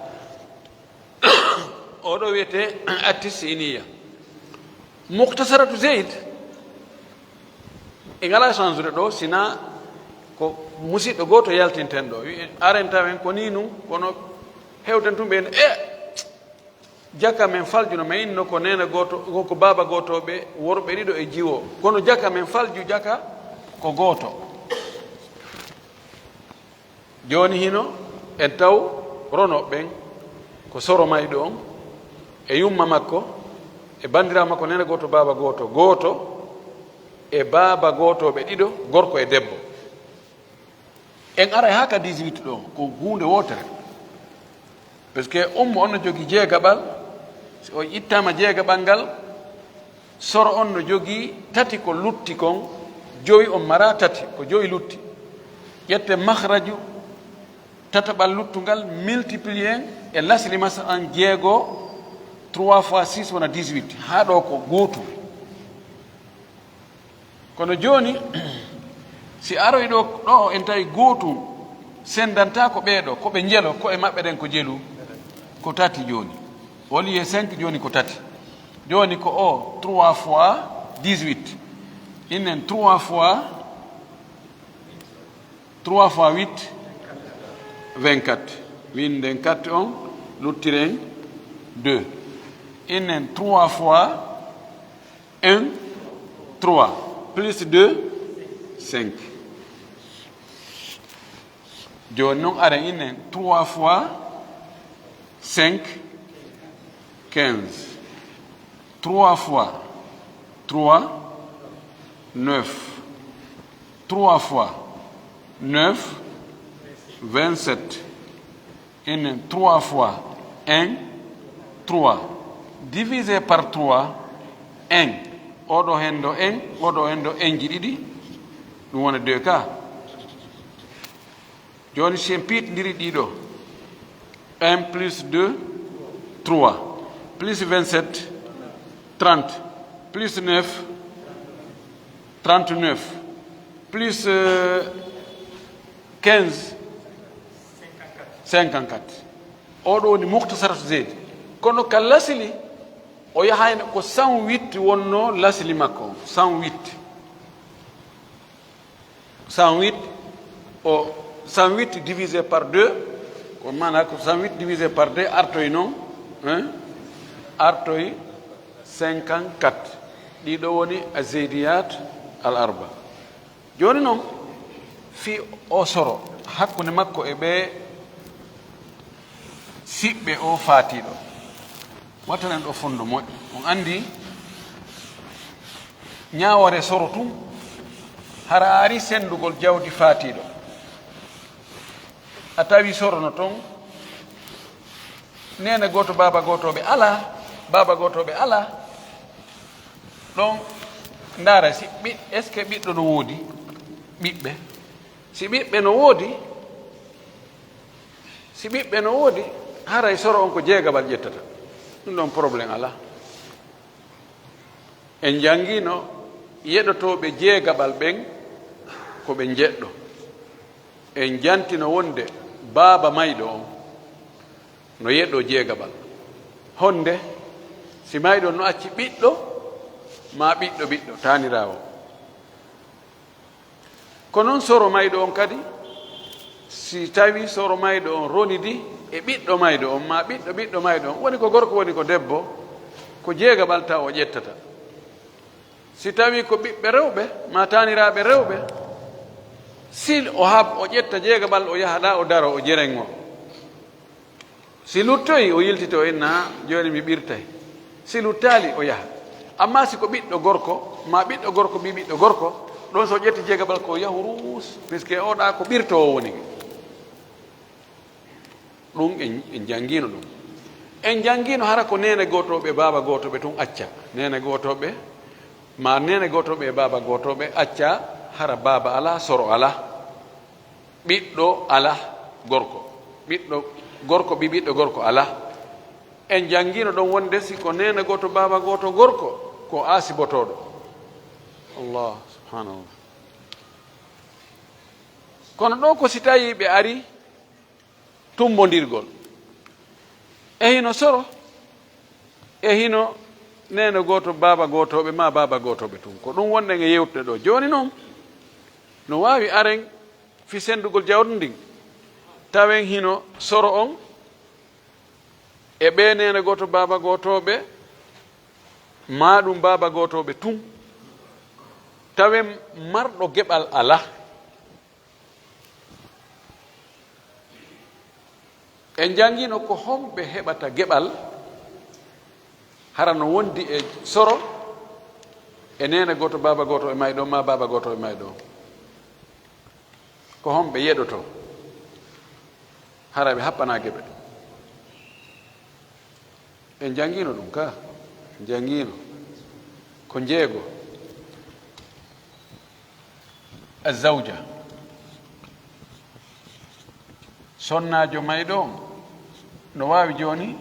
Oɗo wiyete At-Tisiniya. Mukhtasaratu Zayd, en alaa change de ɗo, sina ko musiɗɗo gooto yaltinten ɗo. Wi-, aren tawen ko ni nun, kono hewten tun ɓe, e, Jaka men faljuno, men inno ko neene gooto, ko, ko baaba gootooɓe, worɓe ɗiɗo e jiwo. Kono jaka men falju jaka ko gooto. Jooni hino en taw ronooɓe ɓen ko soro mayɗo on e yumma makko e banndiraawo makko, neene gooto, baaba gooto, gooto e baaba gootooɓe ɗiɗo, gorko e debbo. En aray haa ka dix-huit ɗo, ko huunde wootere. Parce que ummo on no jogii jeegaɓal, si o ittaama jeegaɓal ngal, soro on no jogii tati ko lutti kon, jowi on mara tati, ko jowi lutti. Ƴette mahraju tataɓal luttungal, multiplier e lasli masal an jeego, trois fois six wona dix-huit, haa ɗo ko gootum. Kono jooni, si aroy ɗo, ɗo en tawi gootum, senndantaa ko ɓee ɗo, ko ɓe njelo, ko e maɓɓe ɗen ko jelu, ko tati jooni. Au lieu cinq, jooni ko tati. Jooni ko o, trois fois dix-huit. Innen trois fois, trois fois huit, vingt-quatre. Winden quatre on, luttiren deux. Innen trois fois un, trois, plus deux, cinq. Jooni non, aɗa innen trois fois cinq, quinze. Trois fois trois, neuf. Trois fois neuf, vingt-sept. Innen trois fois un, trois. Divisé par trois, un. Oɗo hen ɗo un, oɗo hen ɗo un ji ɗiɗi, ɗum wona deux ka. Jooni, si en piitindiri ɗiɗo, un plus deux, trois, plus vingt-sept, trente, plus neuf, trente-neuf, plus, euh, quinze, cinquante-quatre. Oɗo woni Mukhtasaratu Zeydi. Kono ka lasli, o yahayno ko cent huit wonno lasli makko on, cent huit. Cent huit, o, cent huit divisé par deux, ko maanaa ko cent huit divisé par deux artoy non, hein? Artoy cinquante-quatre. Ɗiɗo woni a Zeydiyat al arba. Jooni non, fii o soro hakkunde makko e ɓee siɓɓe o faatiiɗo. Wattanen ɗo fondo moƴƴo. On anndi ñaawore soro tun, hara a ari senndugol jawdi faatiiɗo. A tawi soro no ton, neene gooto, baaba gootooɓe alaa, baaba gootooɓe alaa. Ɗon ndaara si ɓi-, est-ce que ɓiɗɗo no woodi? Ɓiɓɓe. Si ɓiɓɓe no woodi, si ɓiɓɓe no woodi, haray soro on ko jeegaɓal ƴettata. Ɗum ɗon problème alaa. En njanngiino yeɗotooɓe jeegaɓal ɓen ko ɓe njeɗɗo. En jantino wonde baaba mayɗo on no yeɗoo jeegaɓal. Honde, si mayɗo on no acci ɓiɗɗo, maa ɓiɗɗo ɓiɗɗo, taaniraawo. Ko non soro mayɗo on kadi, si tawi soro mayɗo on ronidi e ɓiɗɗo mayɗo on, maa ɓiɗɗo ɓiɗɗo mayɗo on, woni ko gorko, woni ko debbo, ko jeegaɓal taw o ƴettata. Si tawi ko ɓiɓɓe rewɓe, maa taaniraaɓe rewɓe, si o hab-, o ƴetta jeegaɓal, o yaha ɗa, o daro, o jeren o. Si luttoyi, o yiltito, o inna, "Jooni mi ɓirtay." Si luttaali, o yaha. Amma si ko ɓiɗɗo gorko, maa ɓiɗɗo gorko ɓii ɓiɗɗo gorko, ɗon so ƴetti jeegaɓal ko yahu ruus, puisque o ɗa ko ɓirtoowo woni. Ɗum en, en janngiino ɗum. En janngiino hara ko neene gootooɓe, baaba gootooɓe tun acca. Neene gootooɓe, maa neene gootooɓe e baaba gootooɓe acca, hara baaba alaa, soro alaa. Ɓiɗɗo alaa gorko. Ɓiɗɗo gorko, ɓi-, ɓiɗɗo gorko alaa. En janngiino ɗon wonde si ko neene gooto, baaba gooto gorko, ko asibotooɗo. Allah, subhanallah. Kono ɗo ko si tawi ɓe ari tummbondirgol. E hino soro, e hino neene gooto, baaba gootooɓe, maa baaba gootooɓe tun. Ko ɗum wonɗen e yewtude ɗo. Jooni noon, no waawi aren fi senndugol jawdi ndin, tawen hino soro on E ɓee neene gooto baaba gootooɓe, maa ɗum baaba gootooɓe tun, tawen marɗo geɓal alaa. En njanngiino ko homɓe heɓata geɓal, hara no wondi e soro, e neene gooto, baaba gooto e mayɗo, maa baaba gooto e mayɗo. Ko homɓe yeɗotoo, hara ɓe happanaa geɓe. En njanngiino ɗum ka, en njanngiino ko njeego. Azawja, sonnaajo mayɗo on, no waawi jooni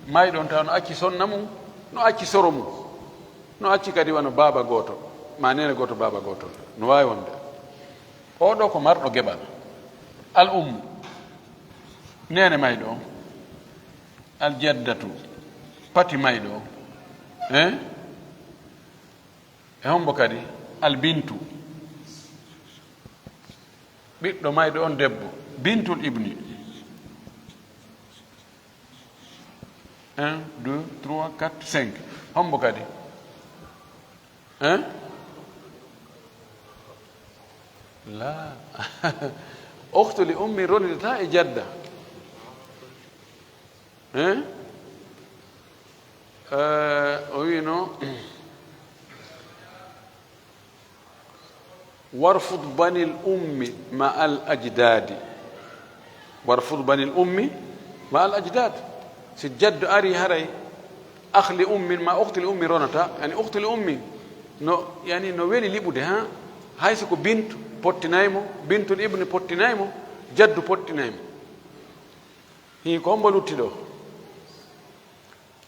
mayɗo on tawa no acci sonna mum, no acci soro mum, no acci kadi wano baaba gooto, maa neene gooto, baaba gooto, no waawi wonde. Oo ɗoo ko marɗo geɓal. Al ummu, neene mayɗo on. Al jaddatu, pati mayɗo on. Eh? E hombo kadi? Al bintu, ɓiɗɗo mayɗo on debbo. Bintul ibni. Un, deux, trois, quatre, cinq. Hombo kadi? Hein? La. Ukhtu li ummi ronidata e jadda. Hein? Eh, o wiino, warfud banil ummi ma al ajdadi. Warfud banil ummi ma al ajdad. Si jaddo ari haray, akhli ummin ma ukhti li ummi ronata, yani ukhti li ummi. No, yani no weli liɓude, ha? Hay si ko bintu pottinay mo, bintul ibni pottinay mo, jaddu pottinay mo. Hii ko hombo lutti ɗo?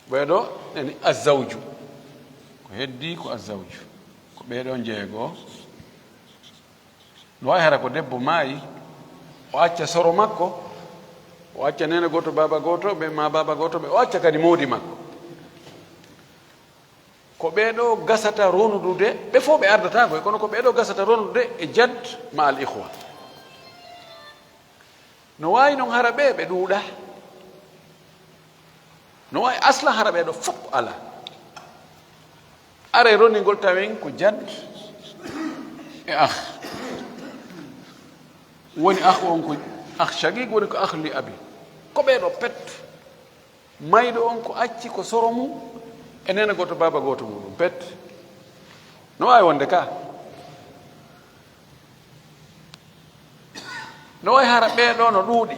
Ɓee ɗo, yani azzawju. Ko heddi ko azzawju. Ko ɓee ɗo njeego. No wayi hara ko debbo maayi, o acca soro makko, o acca neene gooto, baaba gooto, ɓe ma baaba gooto, ɓe o acca kadi moodi makko. Ko ɓee ɗo gasata ronudude, ɓe fof ɓe ardata koy, kono ko ɓee ɗo gasata ronudude e jad ma al ikhwa. No waawi noon hara ɓee ɓe ɗuuɗa. No waawi asla hara ɓee ɗo fof alaa. Aray roningol tawen ko jad e ah. Woni ah on ko ah shagig, woni ko ah li abi. Ko ɓee ɗo pet. Mayɗo on ko acci ko soro mum e neene gooto baaba gooto muɗum pet. No waawi wonde ka. No wayi hara ɓee ɗoo no ɗuuɗi.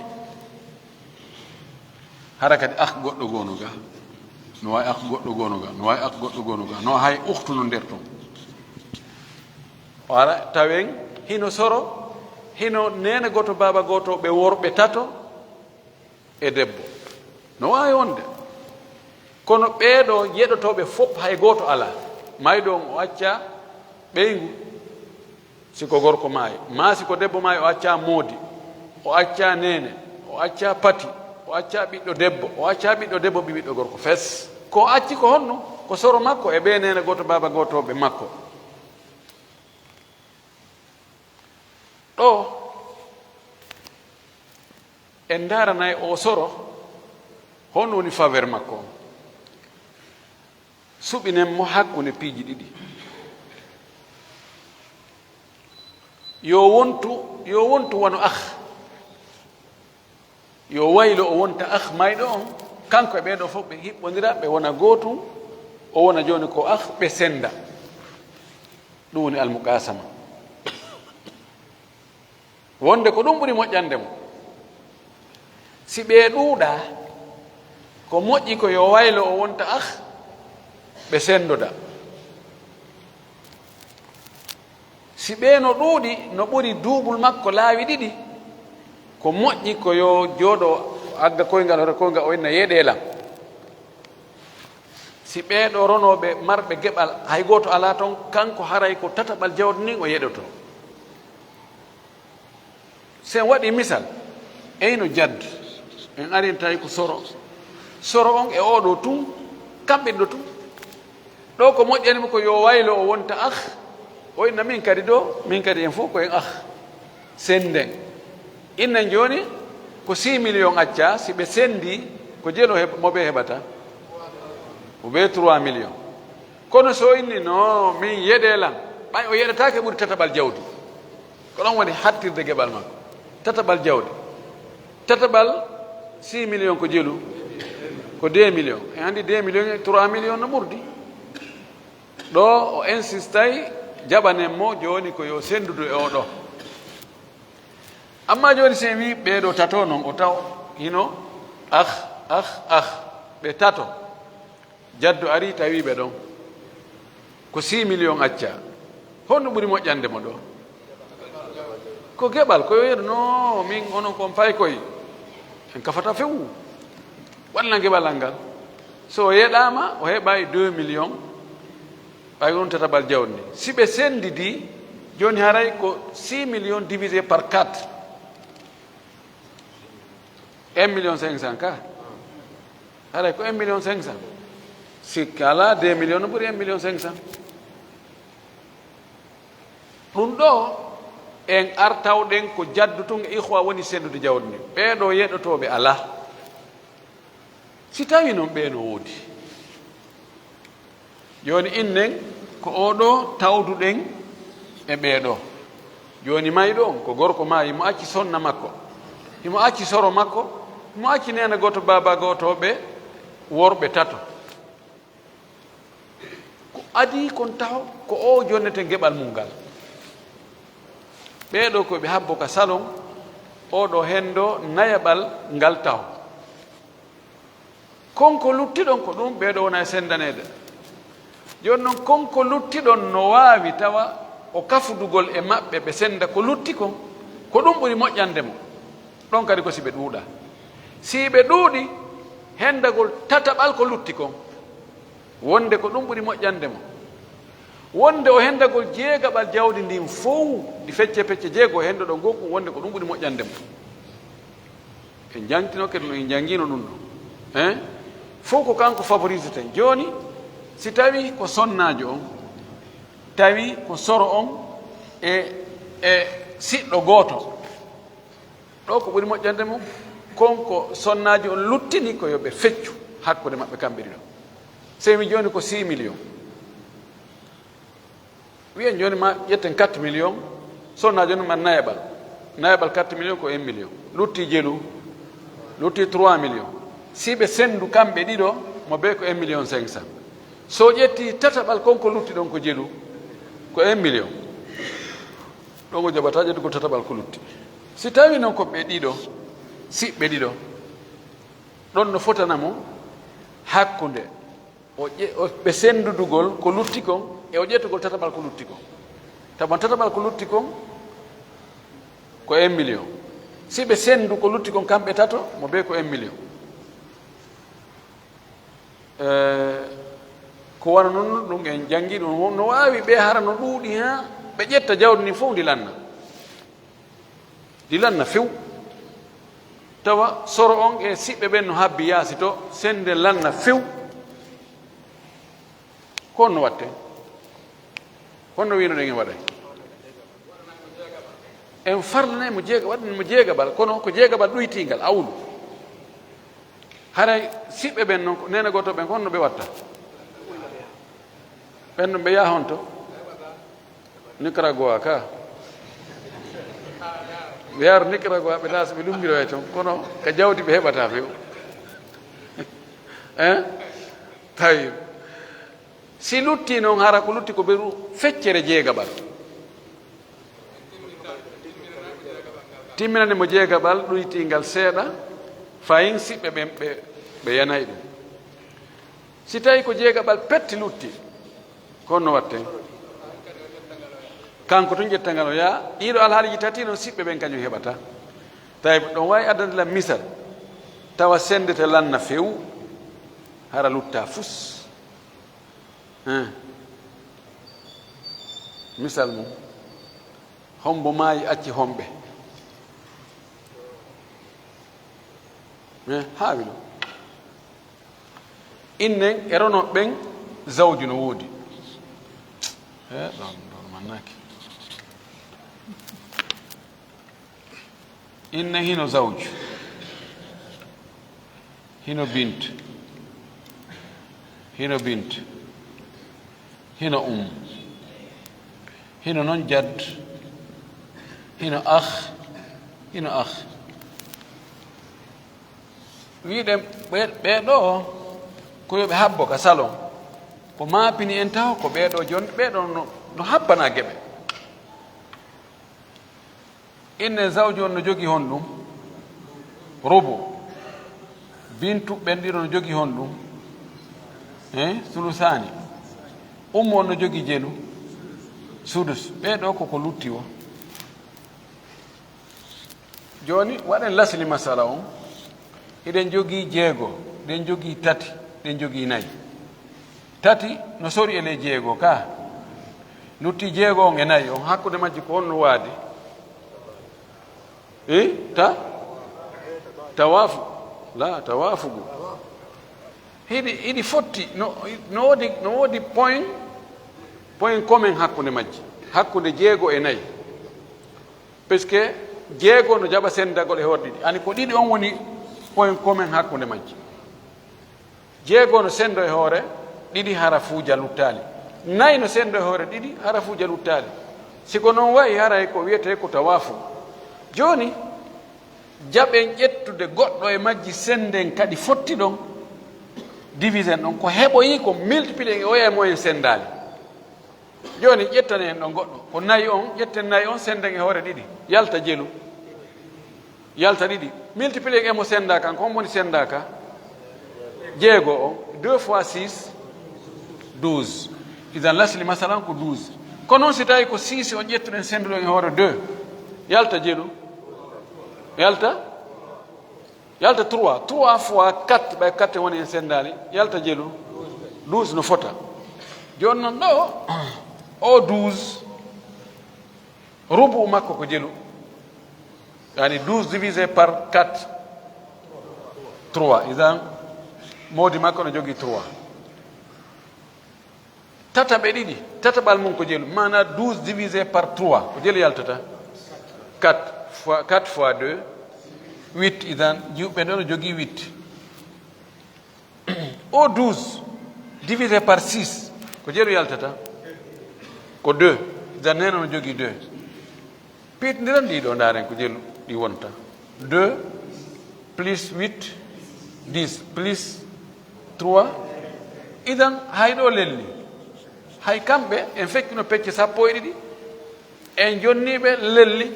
Hara kadi ah goɗɗo goono ga. No wayi ah goɗɗo goono ga. No wayi ah goɗɗo goono ga. No hay ukhtu no nder ton. O ara tawen hino soro, hino neene gooto baaba gooto ɓe worɓe tato e debbo. No waawi wonde. Kono ɓee ɗoo yeɗotooɓe fof hay gooto alaa. Mayɗo on o acca ɓeyngu, si ko gorko maayi, maa si ko debbo maayi, o acca moodi, o acca neene, o acca pati, o acca ɓiɗɗo debbo, o acca ɓiɗɗo debbo, ɓi ɓiɗɗo gorko fes. Ko o acci ko honno? Ko soro makko e ɓee neene gooto, baaba gootooɓe makko. Ɗo en ndaaranay oo soro, honno woni faveur makko on? Suɓinen mo hakkunde piiji ɗiɗi. Yo wontu, yo wontu wano ah. Yo waylo o wonta ah mayɗo on, kanko e ɓee ɗoo fof ɓe hiɓɓondira, ɓe wona gootum, o wona jooni ko ah, ɓe sennda. Ɗum woni almuqaasama. Wonde ko ɗum ɓuri moƴƴande mo. Si ɓee ɗuuɗaa, ko moƴƴi ko yo waylo o wonta ah, ɓe senndoda. Si ɓee no ɗuuɗi, no ɓuri duubul makko laawi ɗiɗi, ko moƴƴi ko yo jooɗo agga koyngal, hoto koyngal o inna yeɗee lan. Si ɓee ɗoo ronooɓe marɓe geɓal, hay gooto alaa ton, kanko haray ko tataɓal jawdi ndin o yeɗotoo. Si en waɗii misal, eyno jad, en arin tawi ko soro. Soro on e oo ɗoo tun, kamɓe ɗoo tun. Ɗo ko moƴƴani mo ko yo waylo o wonta ah, o inna min kadi ɗo, min kadi en fof ko en ah. Sennden. Inna jooni ko six millions acca, si ɓe senndi, Ko jelu mo ɓe heɓata? Ko ɓe trois millions. Kono so inni no min yeɗe lan, ɓay o yeɗataake ɓuri tataɓal jawdi. Ko ɗon woni hattirde geɓal makko. Tataɓal jawdi. Tataɓal six millions ko jelu, ko deux millions. E anndi deux millions e trois millions no ɓurdi. Ɗo o insistay jaɓanen mo jooni ko yo senndudu e o ɗo. Amma jooni si en wii ɓee ɗo tato non o taw hino ah, ah, ah, ɓe tato. Jaddo ari tawi ɓe ɗon. Ko six millions acca. Honno ɓuri moƴƴande mo ɗo? Ko geɓal, ko yo yeru no min onon kon paykoy. En kafata few. Walla geɓal ngal. So o yeɗaama, o heɓay deux millions. Ɓay on tataɓal jawdi ndi. Si ɓe senndidi, jooni haray ko six millions divisé par quatre. Un million cinq cents ka. Haray ko un million cinq cents. Si kala deux millions no ɓuri un million cinq cents. Ɗum ɗo en artawɗen ko jaddu tun e ihwa woni senndude jawdi ndi. Ɓee ɗo yeɗotooɓe alaa. Si tawi non ɓee no woodi. Jooni innen ko oo ɗo tawduɗen e ɓee ɗo. Jooni mayɗo on ko gorko maa himo acci sonna makko. Himo acci soro makko. Himo acci neena gooto baaba gooto ɓe worɓe tato. Ko adii kon taho ko o jonnete geɓal mum ngal. Ɓee ɗo ko ɓe habbo ka salon, oo ɗo hendo nayaɓal ngal taho. Kon ko luttiɗon ko ɗum ɓee ɗo wona e senndaneede. Jooni non kon ko luttiɗon no waawi tawa o kafudugol e maɓɓe ɓe sennda ko lutti kon, ko ɗum ɓuri moƴƴande mo. Ɗon kadi ko si ɓe ɗuuɗa. Si ɓe ɗuuɗi, hendagol tataɓal ko lutti kon. Wonde ko ɗum ɓuri moƴƴande mo. Wonde o hendagol jeegaɓal jawdi ndin fow, ɗi fecce pecce jeego, o hendo ɗo gooku, wonde ko ɗum ɓuri moƴƴande mo. En jangtino kadi no en jangino ɗum ɗo. Hein? Fow ko kanko favoriseten. Jooni, si tawi ko sonnaajo on, tawi ko soro on e, e siɗɗo gooto. Ɗo ko ɓuri moƴƴande mo, kon ko sonnaajo on luttini ko yo ɓe feccu hakkunde maɓɓe kamɓe ɗiɗo. Sey mi jooni ko six millions. Wiyen jooni ma ƴetten quatre millions, sonnaajo on ma nayaɓal. Nayaɓal quatre millions ko un million. Lutti jelu, lutti trois millions. Si ɓe senndu kamɓe ɗiɗo, mo bee ko un million cinq cents. So ƴetti tataɓal kon ko lutti ɗon ko jelu, ko un million. Ɗon o jaɓata ƴettugol tataɓal ko lutti. Si tawi non ko ɓe ɗiɗo, siɓɓe ɗiɗo, ɗon no fotana mo hakkunde o ƴe-, o, ɓe senndudugol ko lutti kon e o ƴettugol tataɓal ko lutti kon. Taban tataɓal ko lutti kon ko un million. Si ɓe senndu ko lutti kon kamɓe tato, mo bee ko un million. Eh, ko wano non ɗum en janngi ɗum, no waawi ɓe hara no ɗuuɗi haa ɓe ƴetta jawdi ndin fof ndi lanna. Ndi lanna few. Tawa soro on e siɓɓe ɓen no habbi yaasi to, sennde lanna few. Ko honno watte? Honno wino ɗen en waɗay? En farlanay mo jeega-, waɗen mo jeegaɓal, kono ko jeegaɓal ɗuytiingal, awlu. Haray siɓɓe ɓen non, ko neene gooto ɓen, ko honno ɓe watta? Ɓen ɗon ɓe yaha honto? Nicaragua ka. Ɓe yaara Nicaragua, ɓe naasa, ɓe lummbiro e ton, kono ka jawdi ɓe heɓata few. Hein? Tawi. Si lutti non, hara ko lutti ko beru feccere jeegaɓal. Timminande mo jeegaɓal ɗuytiingal seeɗa, fayin siɓɓe ɓen ɓe, ɓe yanay ɗum. Si tawi ko jeegaɓal petti lutti, ko honno watten? Kanko tun ƴetta ngal o yaa. Ɗiɗo alhaaliji tati non siɓɓe ɓen kañum heɓata. Tawi ɗon waawi addande lan misal. Tawa senndete lanna few, hara lutta fus. Hein. Misal mum, hombo maayi acci homɓe? Hein, haawi ɗo. Innen e rono ɓen zawju no woodi. He, ɗon, ɗon mannaaki. Inna hino zawju. Hino bint, hino bint, hino um, hino noon jad, hino ah, hino ah. Wiɗen ɓe, ɓee ɗoo ko yo ɓe habbo ka salon. Ko maapini en taho ko ɓee ɗoo jooni, ɓee ɗoo no, no habbana geɓe. Inne zawju on no jogii honɗum? Rubu. Bintu ɓen ɗiɗo no jogii honɗum? Eh, sulusaani. Ummu on no jogii jelu? Sudus. Ɓee ɗoo ko ko lutti o. Jooni, waɗen lasli masala on. Hiɗen jogii jeego, hiɗen jogii tati, hiɗen jogii nayi. Tati no sori e ley jeego ka. Lutti jeego on e nayi on, hakkunde majji ko honno waadi? Eh? Ta? Tawaafu. La, tawaafugu. Hiɗi, hiɗi fotti, no, no woodi, no woodi point, point commun hakkunde majji. Hakkunde jeego e nayi. Parce que jeego no jaɓa senndagol e hoore ɗiɗi. Ani ko ɗiɗi on woni point commun hakkunde majji. Jeego no senndo e hoore ɗiɗi harafuuja luttaali. Nayi no senndo e hoore ɗiɗi harafuuja luttaali. Si ko noon wayi, haray ko wiyetee ko tawaafu. Jooni, jaɓen ƴettude goɗɗo e majji, sennden kadi fotti ɗon, divisen ɗon. Ko heɓoyi ko multiplier e oya e moyen senndaali. Jooni, ƴettanen en ɗon goɗɗo. Ko nayi on, ƴetten nayi on, sennden e hoore ɗiɗi. Yalta jelu. Yalta ɗiɗi. Multiplier e mo senndaa kan, ko on woni senndaa ka? Jeego on. Deux fois six, douze. Idan lasli masalan ko douze. Ko noon si tawi ko six on ƴettuɗen sennduɗen e hoore deux. Yalta jelu. Yalta. Yalta trois. Trois fois quatre, ɓay quatre woni en senndaali. Yalta jelu. Douze no fota. Jooni noon ɗo, o douze, rubu makko ko jelu. Yani douze divisé par quatre, trois. Idan, moodi makko no jogii trois. Tataɓe ɗiɗi, tataɓal mum ko jelu, maanaa douze divisé par trois, ko jelu yaltata? Quatre fois, quatre fois deux, huit, idan, jiwɓe ɗo no jogii huit. O douze divisé par six, ko jelu yaltata? Ko deux, idan, neene no jogii deux. Piitindiren ɗii ɗoo, ndaaren ko jelu ɗi wonta. Deux plus huit, dix plus trois. Idan, hay ɗo lelli. Hay kamɓe, en feccino pecce sappo e ɗiɗi. En jonniiɓe lelli.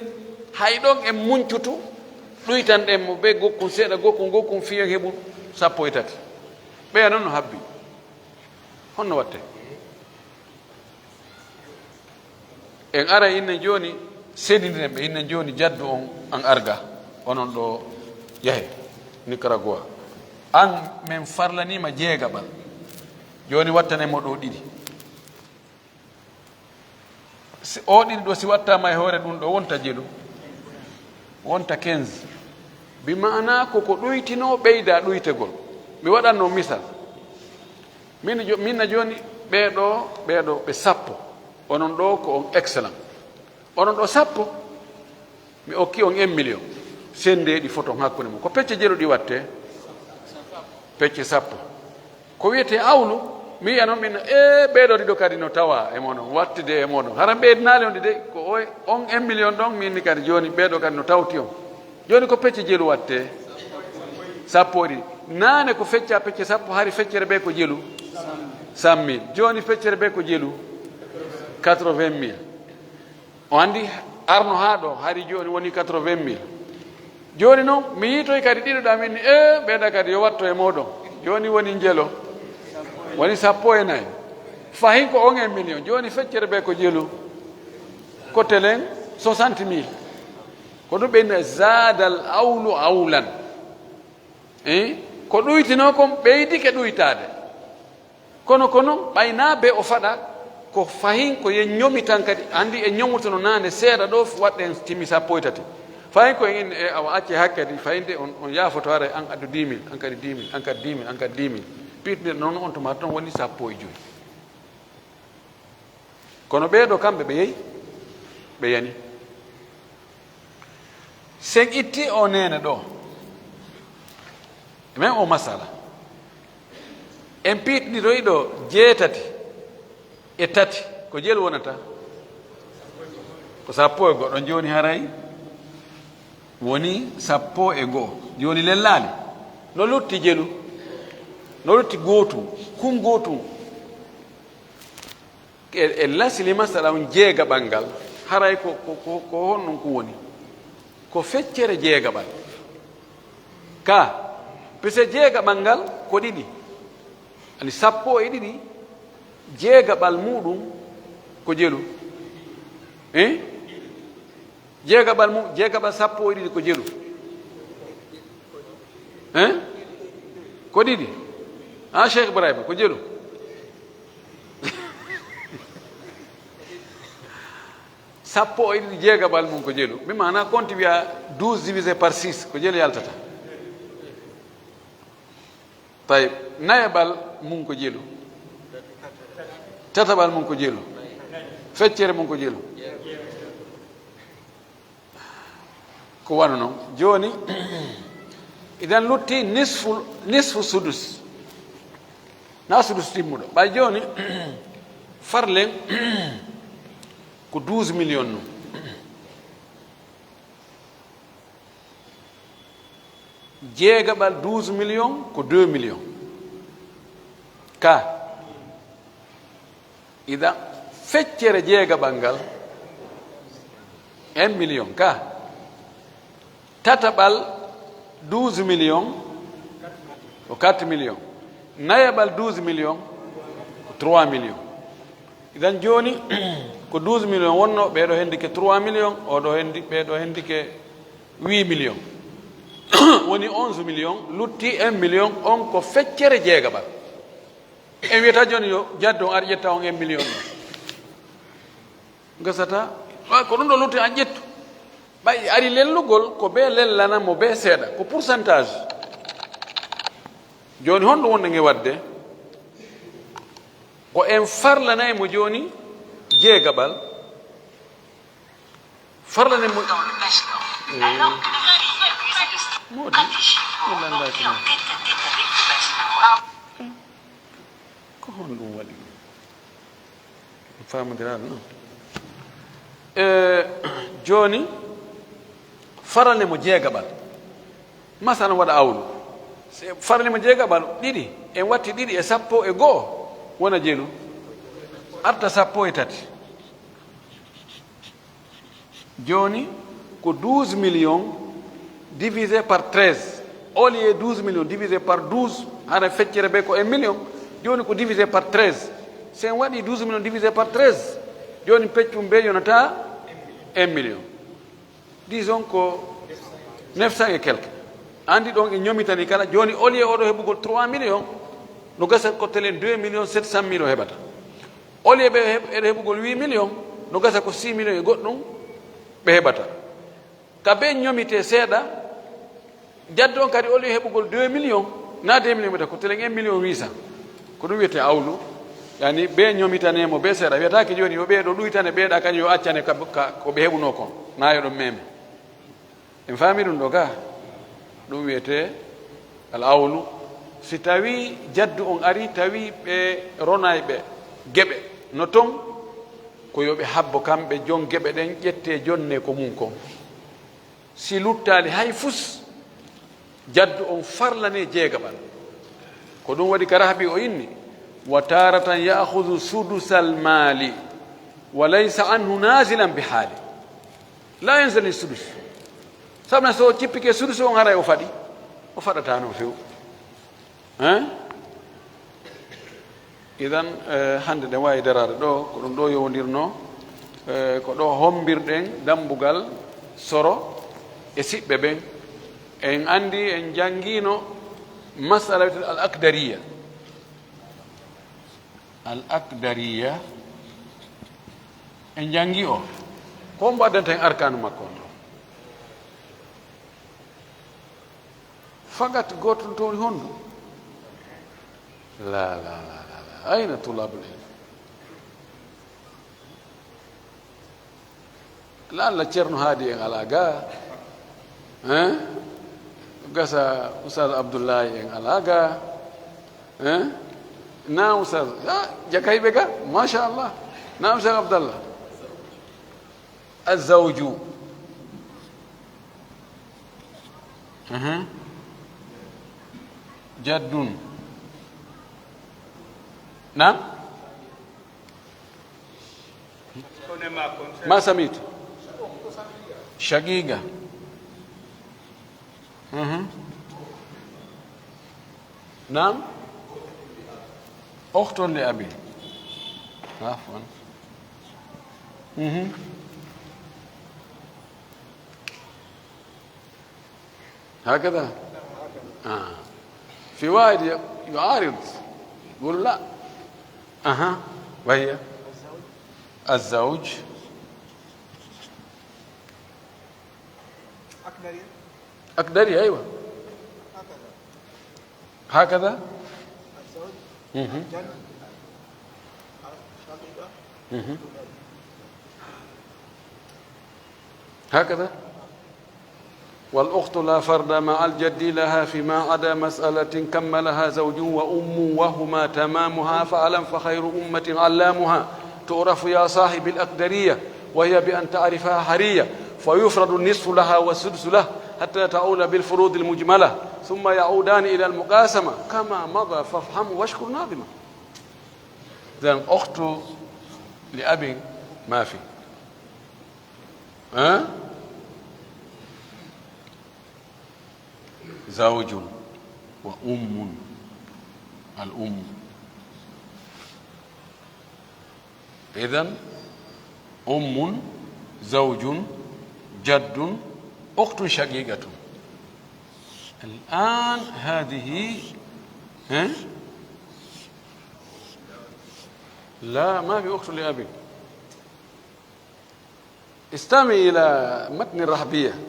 Hay ɗon en muncutu, ɗuytanɗen mo ɓe gokkun seeɗa, gokkun, gokkun, fii en heɓu sappo e tati. Ɓeya noon no habbi. Honno watte? En ara inne jooni, seedindiren ɓe inne jooni, jaddu on an arga, onon ɗo yahe Nicaragua. An, men farlaniima jeegaɓal. Jooni wattanen mo ɗo ɗiɗi. Si, o ɗiɗi ɗo si wattaama e hoore ɗum ɗo, wonta jelu, wonta quinze. Bi maanaa ko ko ɗuytinoo ɓeyda ɗuytegol. Mi waɗanno misal. Min jo-, min na jooni ɓee ɗo, ɓee ɗo ɓe sappo. Onon ɗo ko on excellent. Onon ɗo sappo, mi okki on un million. Senndeeɗi foton hakkunde mum. Ko pecce jelu ɗi watte? Pecce sappo. Ko wiyetee awlu, mi wiya noon min, e ɓee ɗo ɗiɗo kadi no tawa e moɗon, wattude e moɗon. Hara ɓeydanaali on ɗi de, ko o, on un million ɗon, min ni kadi jooni ɓee ɗo kadi no tawti on. Jooni ko pecce jelu watte? Sappo e ɗiɗi. Naane ko fecca pecce sappo, hari feccere bee ko jelu? Cent mille. Jooni feccere bee ko jelu? Quatre-vingt mille. O anndi arno haa ɗo, hari jooni woni quatre-vingt mille. Jooni noon, mi yiitoy kadi ɗiɗo ɗa min ni, e ɓeeɗa kadi yo watto e mooɗon. Jooni woni njelo, woni sappo e nayi. Fahin ko on un million. Jooni feccere bee ko jelu? Ko telen? Soixante mille. Ko ɗum ɓe inna zaadal awlu awlan. Eh? Ko ɗuytinoo kon ɓeydike ɗuytaade. Kono, kono, ɓay naa be o faɗa, ko fahin ko yen ñomi tan kadi. Anndi en ñomutono naane seeɗa ɗo, waɗɗen timmi sappo e tati. Fahin ko en inni, e, awa, acce hakke kadi, fahin de on, on yaafoto, haray an addu dix mille, an kadi dix mille, an kadi dix mille, an kadi dix mille. Piitindirɗen noon, on tuma toon woni sappo e joy. Kono ɓee ɗo kamɓe ɓe yehi, ɓe yani. Sen itti o neene ɗo, E men o masala, en piitniroyi ɗo jeetati e tati, ko jelu wonata? Ko sappo e go'o. Ɗon jooni haray woni sappo e go'o. Jooni lellaali. No lutti jelu? No lutti gootum. Kun gootum. E, e lasli masala on jeegaɓal ngal, haray ko, ko, ko, ko honɗum ko woni? Ko feccere jeegaɓal. Ka, pise jeegaɓal ngal ko ɗiɗi. Ani sappo e ɗiɗi, jeegaɓal muɗum ko jelu. Eh? Jeegaɓal mum, jeegaɓal sappo e ɗiɗi ko jelu. Hein? Ko ɗiɗi. Ah, Cheikh Ibrahima, ko jelu. Sappo e ɗiɗi jeegaɓal mum ko jelu. Mi maana compte wiya douze divisé par six, ko jelu yaltata. Tayyib, nayaɓal mum ko jelu. Tataɓal mum ko jelu. Feccere mum ko jelu. Ko wano non. Jooni, idan lutti nisfu, nisfu sudus. Na sudus timmuɗo. Ɓay jooni, farlen ko douze millions non. Jeegaɓal douze millions ko deux millions. Ka. Idan, feccere jeegaɓal ngal, un million ka. Tataɓal douze millions ko quatre millions. Nayaɓal douze millions ko trois millions. Idan jooni, ko douze millions wonno, ɓee ɗo hendi ke trois millions, oo ɗo hendi, ɓee ɗo hendi ke huit millions. Woni onze millions, lutti un million, on ko feccere jeegaɓal. En wiyata jooni yo jaddu on ar ƴetta on un million ɗon. Gasata, wa ko ɗum ɗo lutti an ƴettu. Ɓay ari lellugol ko bee lellana mo bee seeɗa, ko pourcentage. Jooni honɗum wonɗen e waɗde? Ko en farlanay mo jooni jeegaɓal. Farlanay mo. Eh. Moodi, mi lanndaaki mo. Ko honɗum waɗi? Faamondiraano non. Eh, jooni, farlanay mo jeegaɓal. Masalan, waɗa awlu. Se farlanay mo jeegaɓal, ɗiɗi. En watti ɗiɗi e sappo e go'o, wona jelu. Arta sappo e tati. Jooni, ko douze millions divisé par treize. Au lieu douze millions divisé par douze, hara feccere bee ko un million. Jooni ko divisé par treize. Si en waɗi douze millions divisé par treize, jooni peccum bee yonata un million. Disons ko neuf cents et quelques. Anndi ɗon en ñomitani kala. Jooni, au lieu oɗo heɓugol trois millions, no gasa ko telen deux millions sept cent mille o heɓata. Au lieu ɓe heɓ-, eɗo heɓugol huit millions, no gasa ko six millions e goɗɗum ɓe heɓata. Ka bee ñomitee seeɗa, jaddu on kadi au lieu heɓugol deux millions, na deux millions ɓeta, ko telen un million huit cents. Ko ɗum wiyetee awlu. Yani bee ñomitanee mo bee seeɗa. Wiyataake jooni yo ɓee ɗo ɗuytane ɓee ɗa kadi yo accane ka, ka, ko ɓe heɓunoo kon. Na yo ɗum meme. En faami ɗum ɗo ka? Ɗum wiyetee al awlu. Si tawii jaddu on ari, tawii ɓe ronayɓe geɓe no ton, ko yo ɓe habbo kamɓe jon geɓe ɗen, ƴettee jonne ko mum kon. Si luttaali hay fus, jaddu on farlanee jeegaɓal. Ko ɗum waɗi ka Rahabi o inni, wa taratan ya'khudhu sudusal mali wa laysa anhu nazilan bi hali. La yanzali sudus. Sabna so o cippike sudus on haray o faɗi. O faɗataano few. Hein? Idan, eh, hannde ɗen waawi daraade ɗo, ko ɗum ɗo yowondirnoo, eh, ko ɗo hommbirɗen dammbugal soro e siɓɓe ɓen. En anndi, en janngiino masala wiyetee al akdariya. Al akdariya, en janngi o. Ko hombo addanta en arkaanu makko on ɗo? Fakat gooto ɗum towni hondu? La, la, la, la, la. Ayna tulabul ilm? Laalla Ceerno Haadi en alaa ga. Hein? Gasa Oustaz Abdoulaye en alaa ga. Hein? Na Oustaz. Ah, Jakayɓe ga. Machallah. Na Oustaz Abdallah. Azawju. Aha. Jaddun. Na? Ma samitu. Shagiga. Mhm. Naam. Ukhtun li abi. Afwan. Mhm. هكذا؟ آه. في واحد ي- يعارض، يقول: "لا". أها. وهي؟ الزوج. أكدري، أيوة. هكذا؟ مهم. مهم. هكذا؟ والأخت لا فرض مع الجد لها فيما عدا مسألة كملها زوج وأم وهما تمامها، فاعلم فخير أمة علامها، تعرف يا صاحب الأقدرية، وهي بأن تعرفها حرية، فيفرض النصف لها والسدس له حتى تعول بالفروض المجملة، ثم يعودان إلى المقاسمة كما مضى، فافهم واشكر ناظما. إذن أخت لأب ما في. ها؟ زوج وأم. الأم. إذن أم، زوج، جد، أخت شقيقة. الآن هذه، ها؟ لا، ما في أخت لأب. استمع إلى متن الرحبية.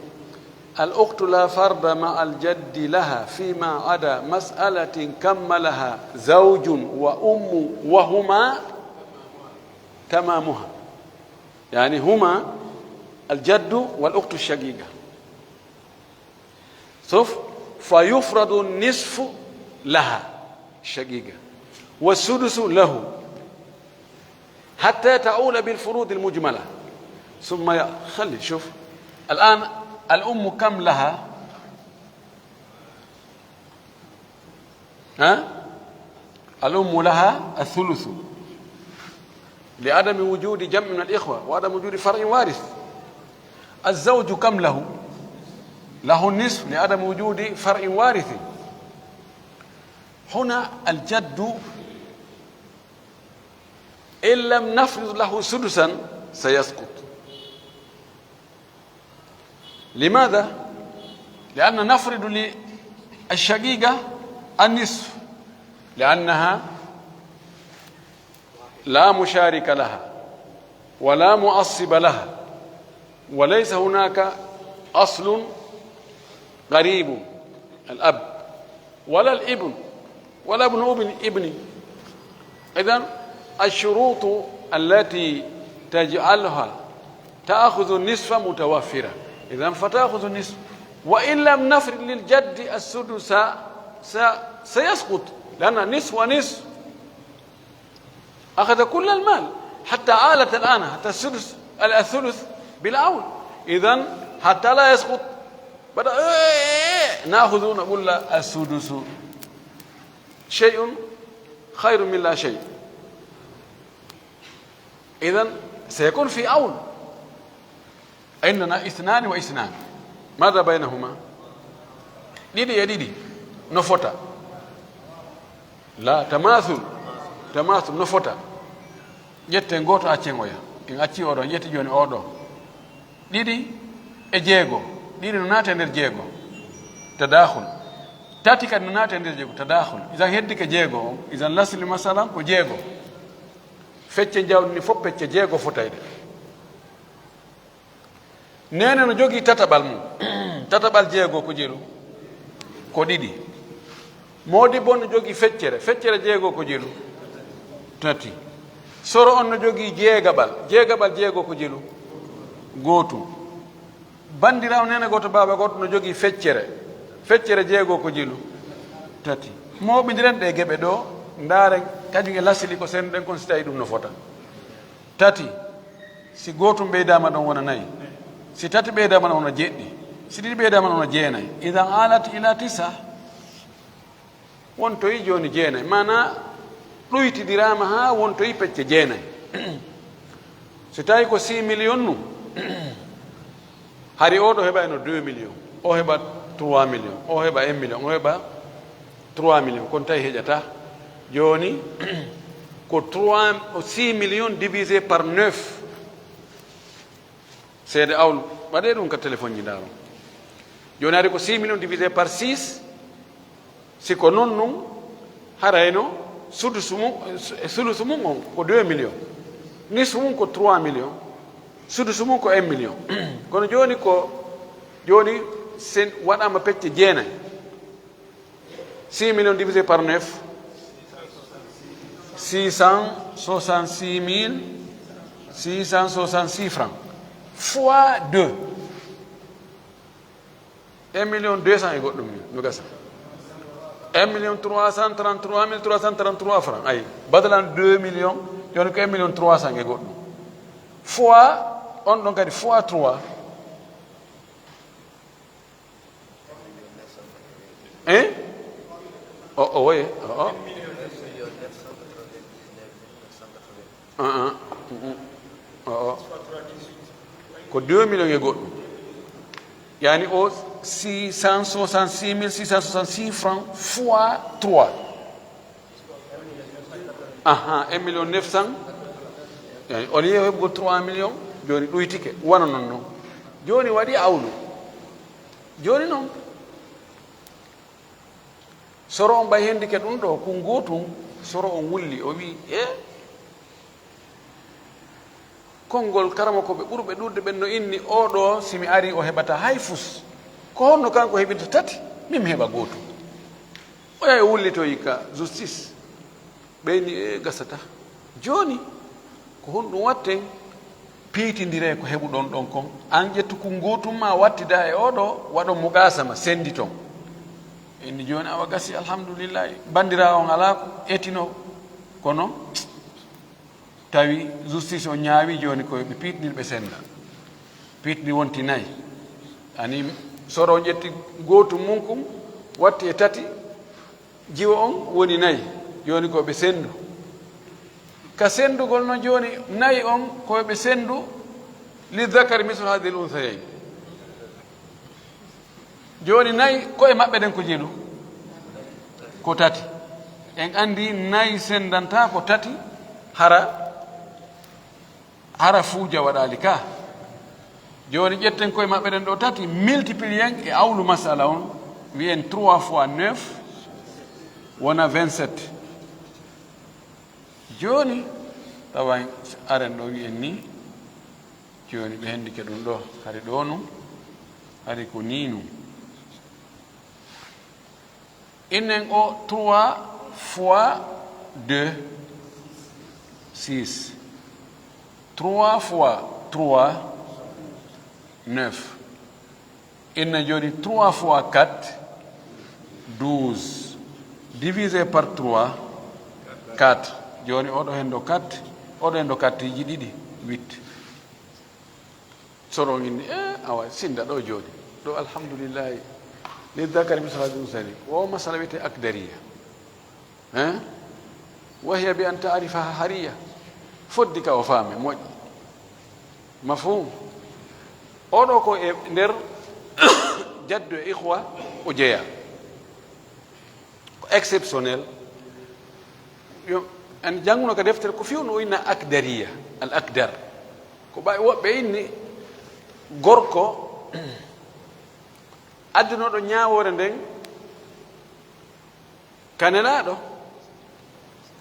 الأخت لا فرض مع الجد لها فيما عدا مسألة كملها زوج وأم وهما تمامها. يعني هما الجد والأخت الشقيقة. شوف، فيفرض النصف لها، الشقيقة، والسدس له، حتى تعول بالفروض المجملة. ثم ي-، خلي، شوف، الآن الأم كم لها؟ ها؟ الأم لها الثلث لعدم وجود جمع من الإخوة وعدم وجود فرع وارث. الزوج كم له؟ له النصف لعدم وجود فرع وارث. هنا الجد إن لم نفرض له سدسا سيسقط. لماذا؟ لأن نفرض للشقيقة النصف، لأنها لا مشارك لها ولا معصب لها، وليس هناك أصل قريب، الأب ولا الابن ولا ابن ابن ابن. إذن الشروط التي تجعلها تأخذ النصف متوفرة، إذن فتأخذ النصف. وإن لم نفرض للجد السدس س-، سيسقط، لأن نصف ونصف أخذ كل المال، حتى عالت الآن حتى السدس، الثلث بالعول. إذن حتى لا يسقط، بدأ، إيه، إيه، نأخذ، نقول له السدس، شيء خير من لا شيء. إذن سيكون في عول. عندنا اثنان واثنان، ماذا بينهما؟ Ɗiɗi e ɗiɗi no fota. La, tamathul. Tamathul no fota. Ƴetten gooto, accen oya. En acci oɗo, en ƴetti jooni oɗo. Ɗiɗi e jeego. Ɗiɗi no naata e nder jeego. Tadakhul. Tati kadi no naata e nder jeego. Tadakhul. Idan heddike jeego on. Idan lasli masalan ko jeego. Fecce jawdi ni fof pecce jeego fotayɗe. Neene no jogii tataɓal mum. Tataɓal jeego ko jelu? Ko ɗiɗi. Moodibbo no jogii feccere. Feccere jeego ko jelu? Tati. Soro on no jogii jeegaɓal. Jeegaɓal jeego ko jelu? Gootum. Banndiraawo neene gooto, baaba gooto no jogii feccere. Feccere jeego ko jilu? Tati. Mooɓindiren ɗe geɓe ɗo, ndaaren kañum e lasili ko sennduɗen kon, si tawi ɗum no fota. Tati, si gootum ɓeydaama ɗon wona nayi, si tati ɓeydaama ɗon wona jeɗɗi, si ɗiɗi ɓeydaama ɗon wona jeenayi. Idan alat ila tisa. Wontoyi jooni jeenayi, maanaa ɗuytidiraama haa wontoyi pecce jeenayi. So tawi ko six million nu, hari o ɗo heɓayno deux millions, o heɓa trois millions, o heɓa un million, o heɓa trois millions, kono tawi heƴata. Jooni ko trois, six millions divisé par neuf. Seede awlu, waɗee ɗum ka téléphone ji ndaaro. Jooni ari ko six millions divisé par six, si ko non nun, harayno sudusu mum, sulusu mum on ko deux millions, nisfu mum ko trois millions, sudusu mum ko un million. Kono jooni ko, jooni sen waɗaama pecce jeenayi. Six millions divisé par neuf, six cent soixante-six mille six cent soixante-six francs fois deux. Un million deux cents e goɗɗum mille, no gasa. Un million trois cent trente-trois mille trois cent trente-trois francs. Ayi, badalan deux millions, jooni ko un million trois cents e goɗɗum. Fois, on ɗon kadi fois trois. Hein? O, o, woye, o, o. Ah, ah, mm, mm. O, o. Ko deux millions e goɗɗum. Yani o six cent soixante-six mille six cent soixante-six francs fois trois. Aha, un million neuf cents. Yani, au lieu heɓugol trois millions, jooni ɗuytike, wano non non. Jooni waɗi awlu. Jooni non, soro on ɓay hendike ɗum ɗo, kun gootum, soro on wulli, o wi'i, "E, konngol karamokooɓe ɓurɓe ɗuuɗde ɓen no inni, oo ɗo, si mi arii, o heɓata hay fus. Ko honno kanko heɓinta tati, min mi heɓa gootum?" O yahi o wullitoyi ka justice. Ɓeyni e gasata. Jooni, ko honɗum watten? Piitindire ko heɓuɗon ɗon kon. An ƴettu kun gootum ma wattida e oo ɗo, waɗon muqaasama, sendi ton. Inni jooni awa gasi, alhamdulillahi. Banndiraawo on alaa ko etino. Kono tawi justice o ñaawi jooni ko ɓe piitinir ɓe senda. Piitini wonti nayi. Ani soro ƴetti gootum mum kun, watti e tati, jiwo on woni nayi. Jooni ko ɓe sendu. Ka sendugol non jooni nayi on ko ɓe sendu, li zakari mislu hadil unsayayn. Jooni nayi ko e maɓɓe ɗen ko jelu? Ko tati. En andi nayi sendanta ko tati hara hara fuuja waɗaali ka. Jooni ƴetten koye maɓɓe ɗen ɗo tati, multiplier e awlu masala on, wi'en trois fois neuf wona vingt-sept. Jooni, tawan aren ɗo wi'en ni, jooni ɓe hendike ɗum ɗo, hari ɗo nu, hari ko ni nu. Innen o trois fois deux, six. Trois fois trois, neuf. Innen jooni trois fois quatre, douze. Divisé par trois, quatre. Jooni oɗo hen ɗo quatre, oɗo hen ɗo quatre iji ɗiɗi, huit. Soro on inni, e, awa, sinda ɗo jooni. Ɗo, alhamdulillahi. Li zakari mislu hadil unsayni. O masala wiyete akdariya. Hein? Wa hiya bi an taarifa hariya. Foddi ka o faame, moƴƴi. Mafhum? Oɗo ko e nder jaddu e ikhwa o jeya. Ko exceptionnel. Yo, en jannguno ka deftere ko few no o inna akdariya, al akdar. Ko ɓay woɓɓe inni gorko addunoɗo ñaawoore nden ka Nelaaɗo,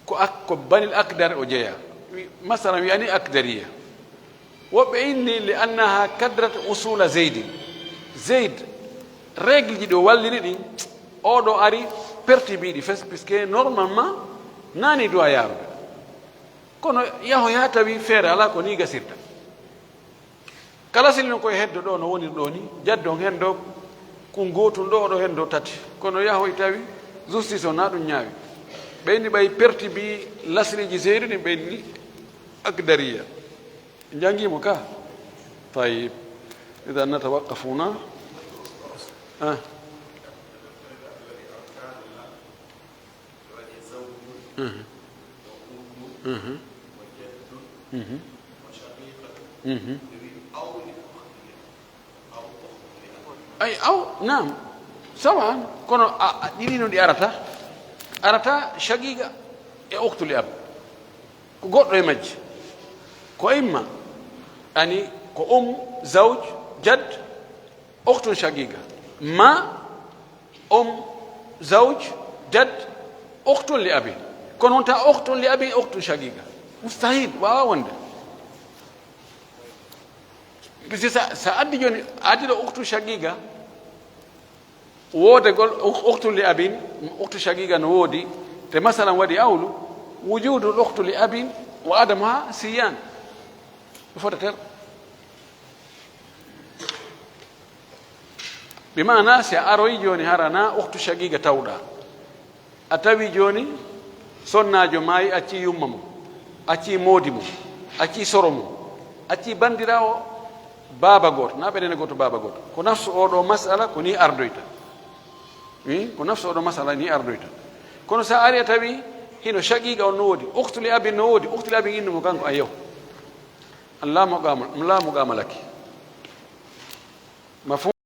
ko ak-, ko banil akdar o jeya. Wi-, masalan wiyani akdariya. Woɓɓe inni li annaha kadrat usula Zeydin. Zeyd, règle ji ɗo walliri ɗin, oɗo ari perturbé ɗi fes, puisque normalement nani doit yaarude. Kono yaho yaa tawi feere alaa ko ni gasirta. Kala sili no koye heddo ɗo no wonir ɗo ni, jaddon hen ɗo, Kun gootun ɗo, oɗo hen ɗo tati. Kono yahoy tawi justice o na ɗum ñaawi. Ɓeyni ɓay perti bi lasriiji seeɗu ɗin ɓeyni Akdariya. Jangimo ka? Tayyib. Idan natawaqqafuna. Ah. Mhm. Mhm. Mhm. Mhm. Ay, aw, naam. Sawa, kono a, a, ɗiɗi no ɗi arata. Arata shaqiqa e ukhtu li ab. Ko goɗɗo e majji. Ko imma, ani, ko um, zawj, jadd, ukhtun shaqiqa. Ma, um, zawj, jadd, ukhtun li abin. Kono wonta ukhtun li abin, ukhtun shaqiqa. Mustahil, wawa wonde. Puisque sa, sa addi joni, a addi ɗo ukhtu shaqiqa, woodegol uk-, ukhtu li abin, ukhtu shaqiqa no woodi, te masalan waɗi awlu, wujudul ukhtu li abin wa adamuha siyan. Ɗum fota ter. Bi maana, si a aroy jooni, hara na ukhtu shaqiqa tawɗa. A tawi jooni sonnaajo maayi, accii yumma mum, accii moodi mum, accii soro mum, accii banndiraawo baaba gooto, na ɓe nene gooto, baaba gooto. Ko nafsu oo ɗoo masala ko nii ardoyta. Wi, ko nafsu oo ɗoo masala nii ardoyta. Kono so a ari a tawi hino shaqiqa on no woodi, ukhtu li abin no woodi, ukhtu li abin innu mo kanko, ayyo. An laamu gama, laamu gama laki. Mafhum?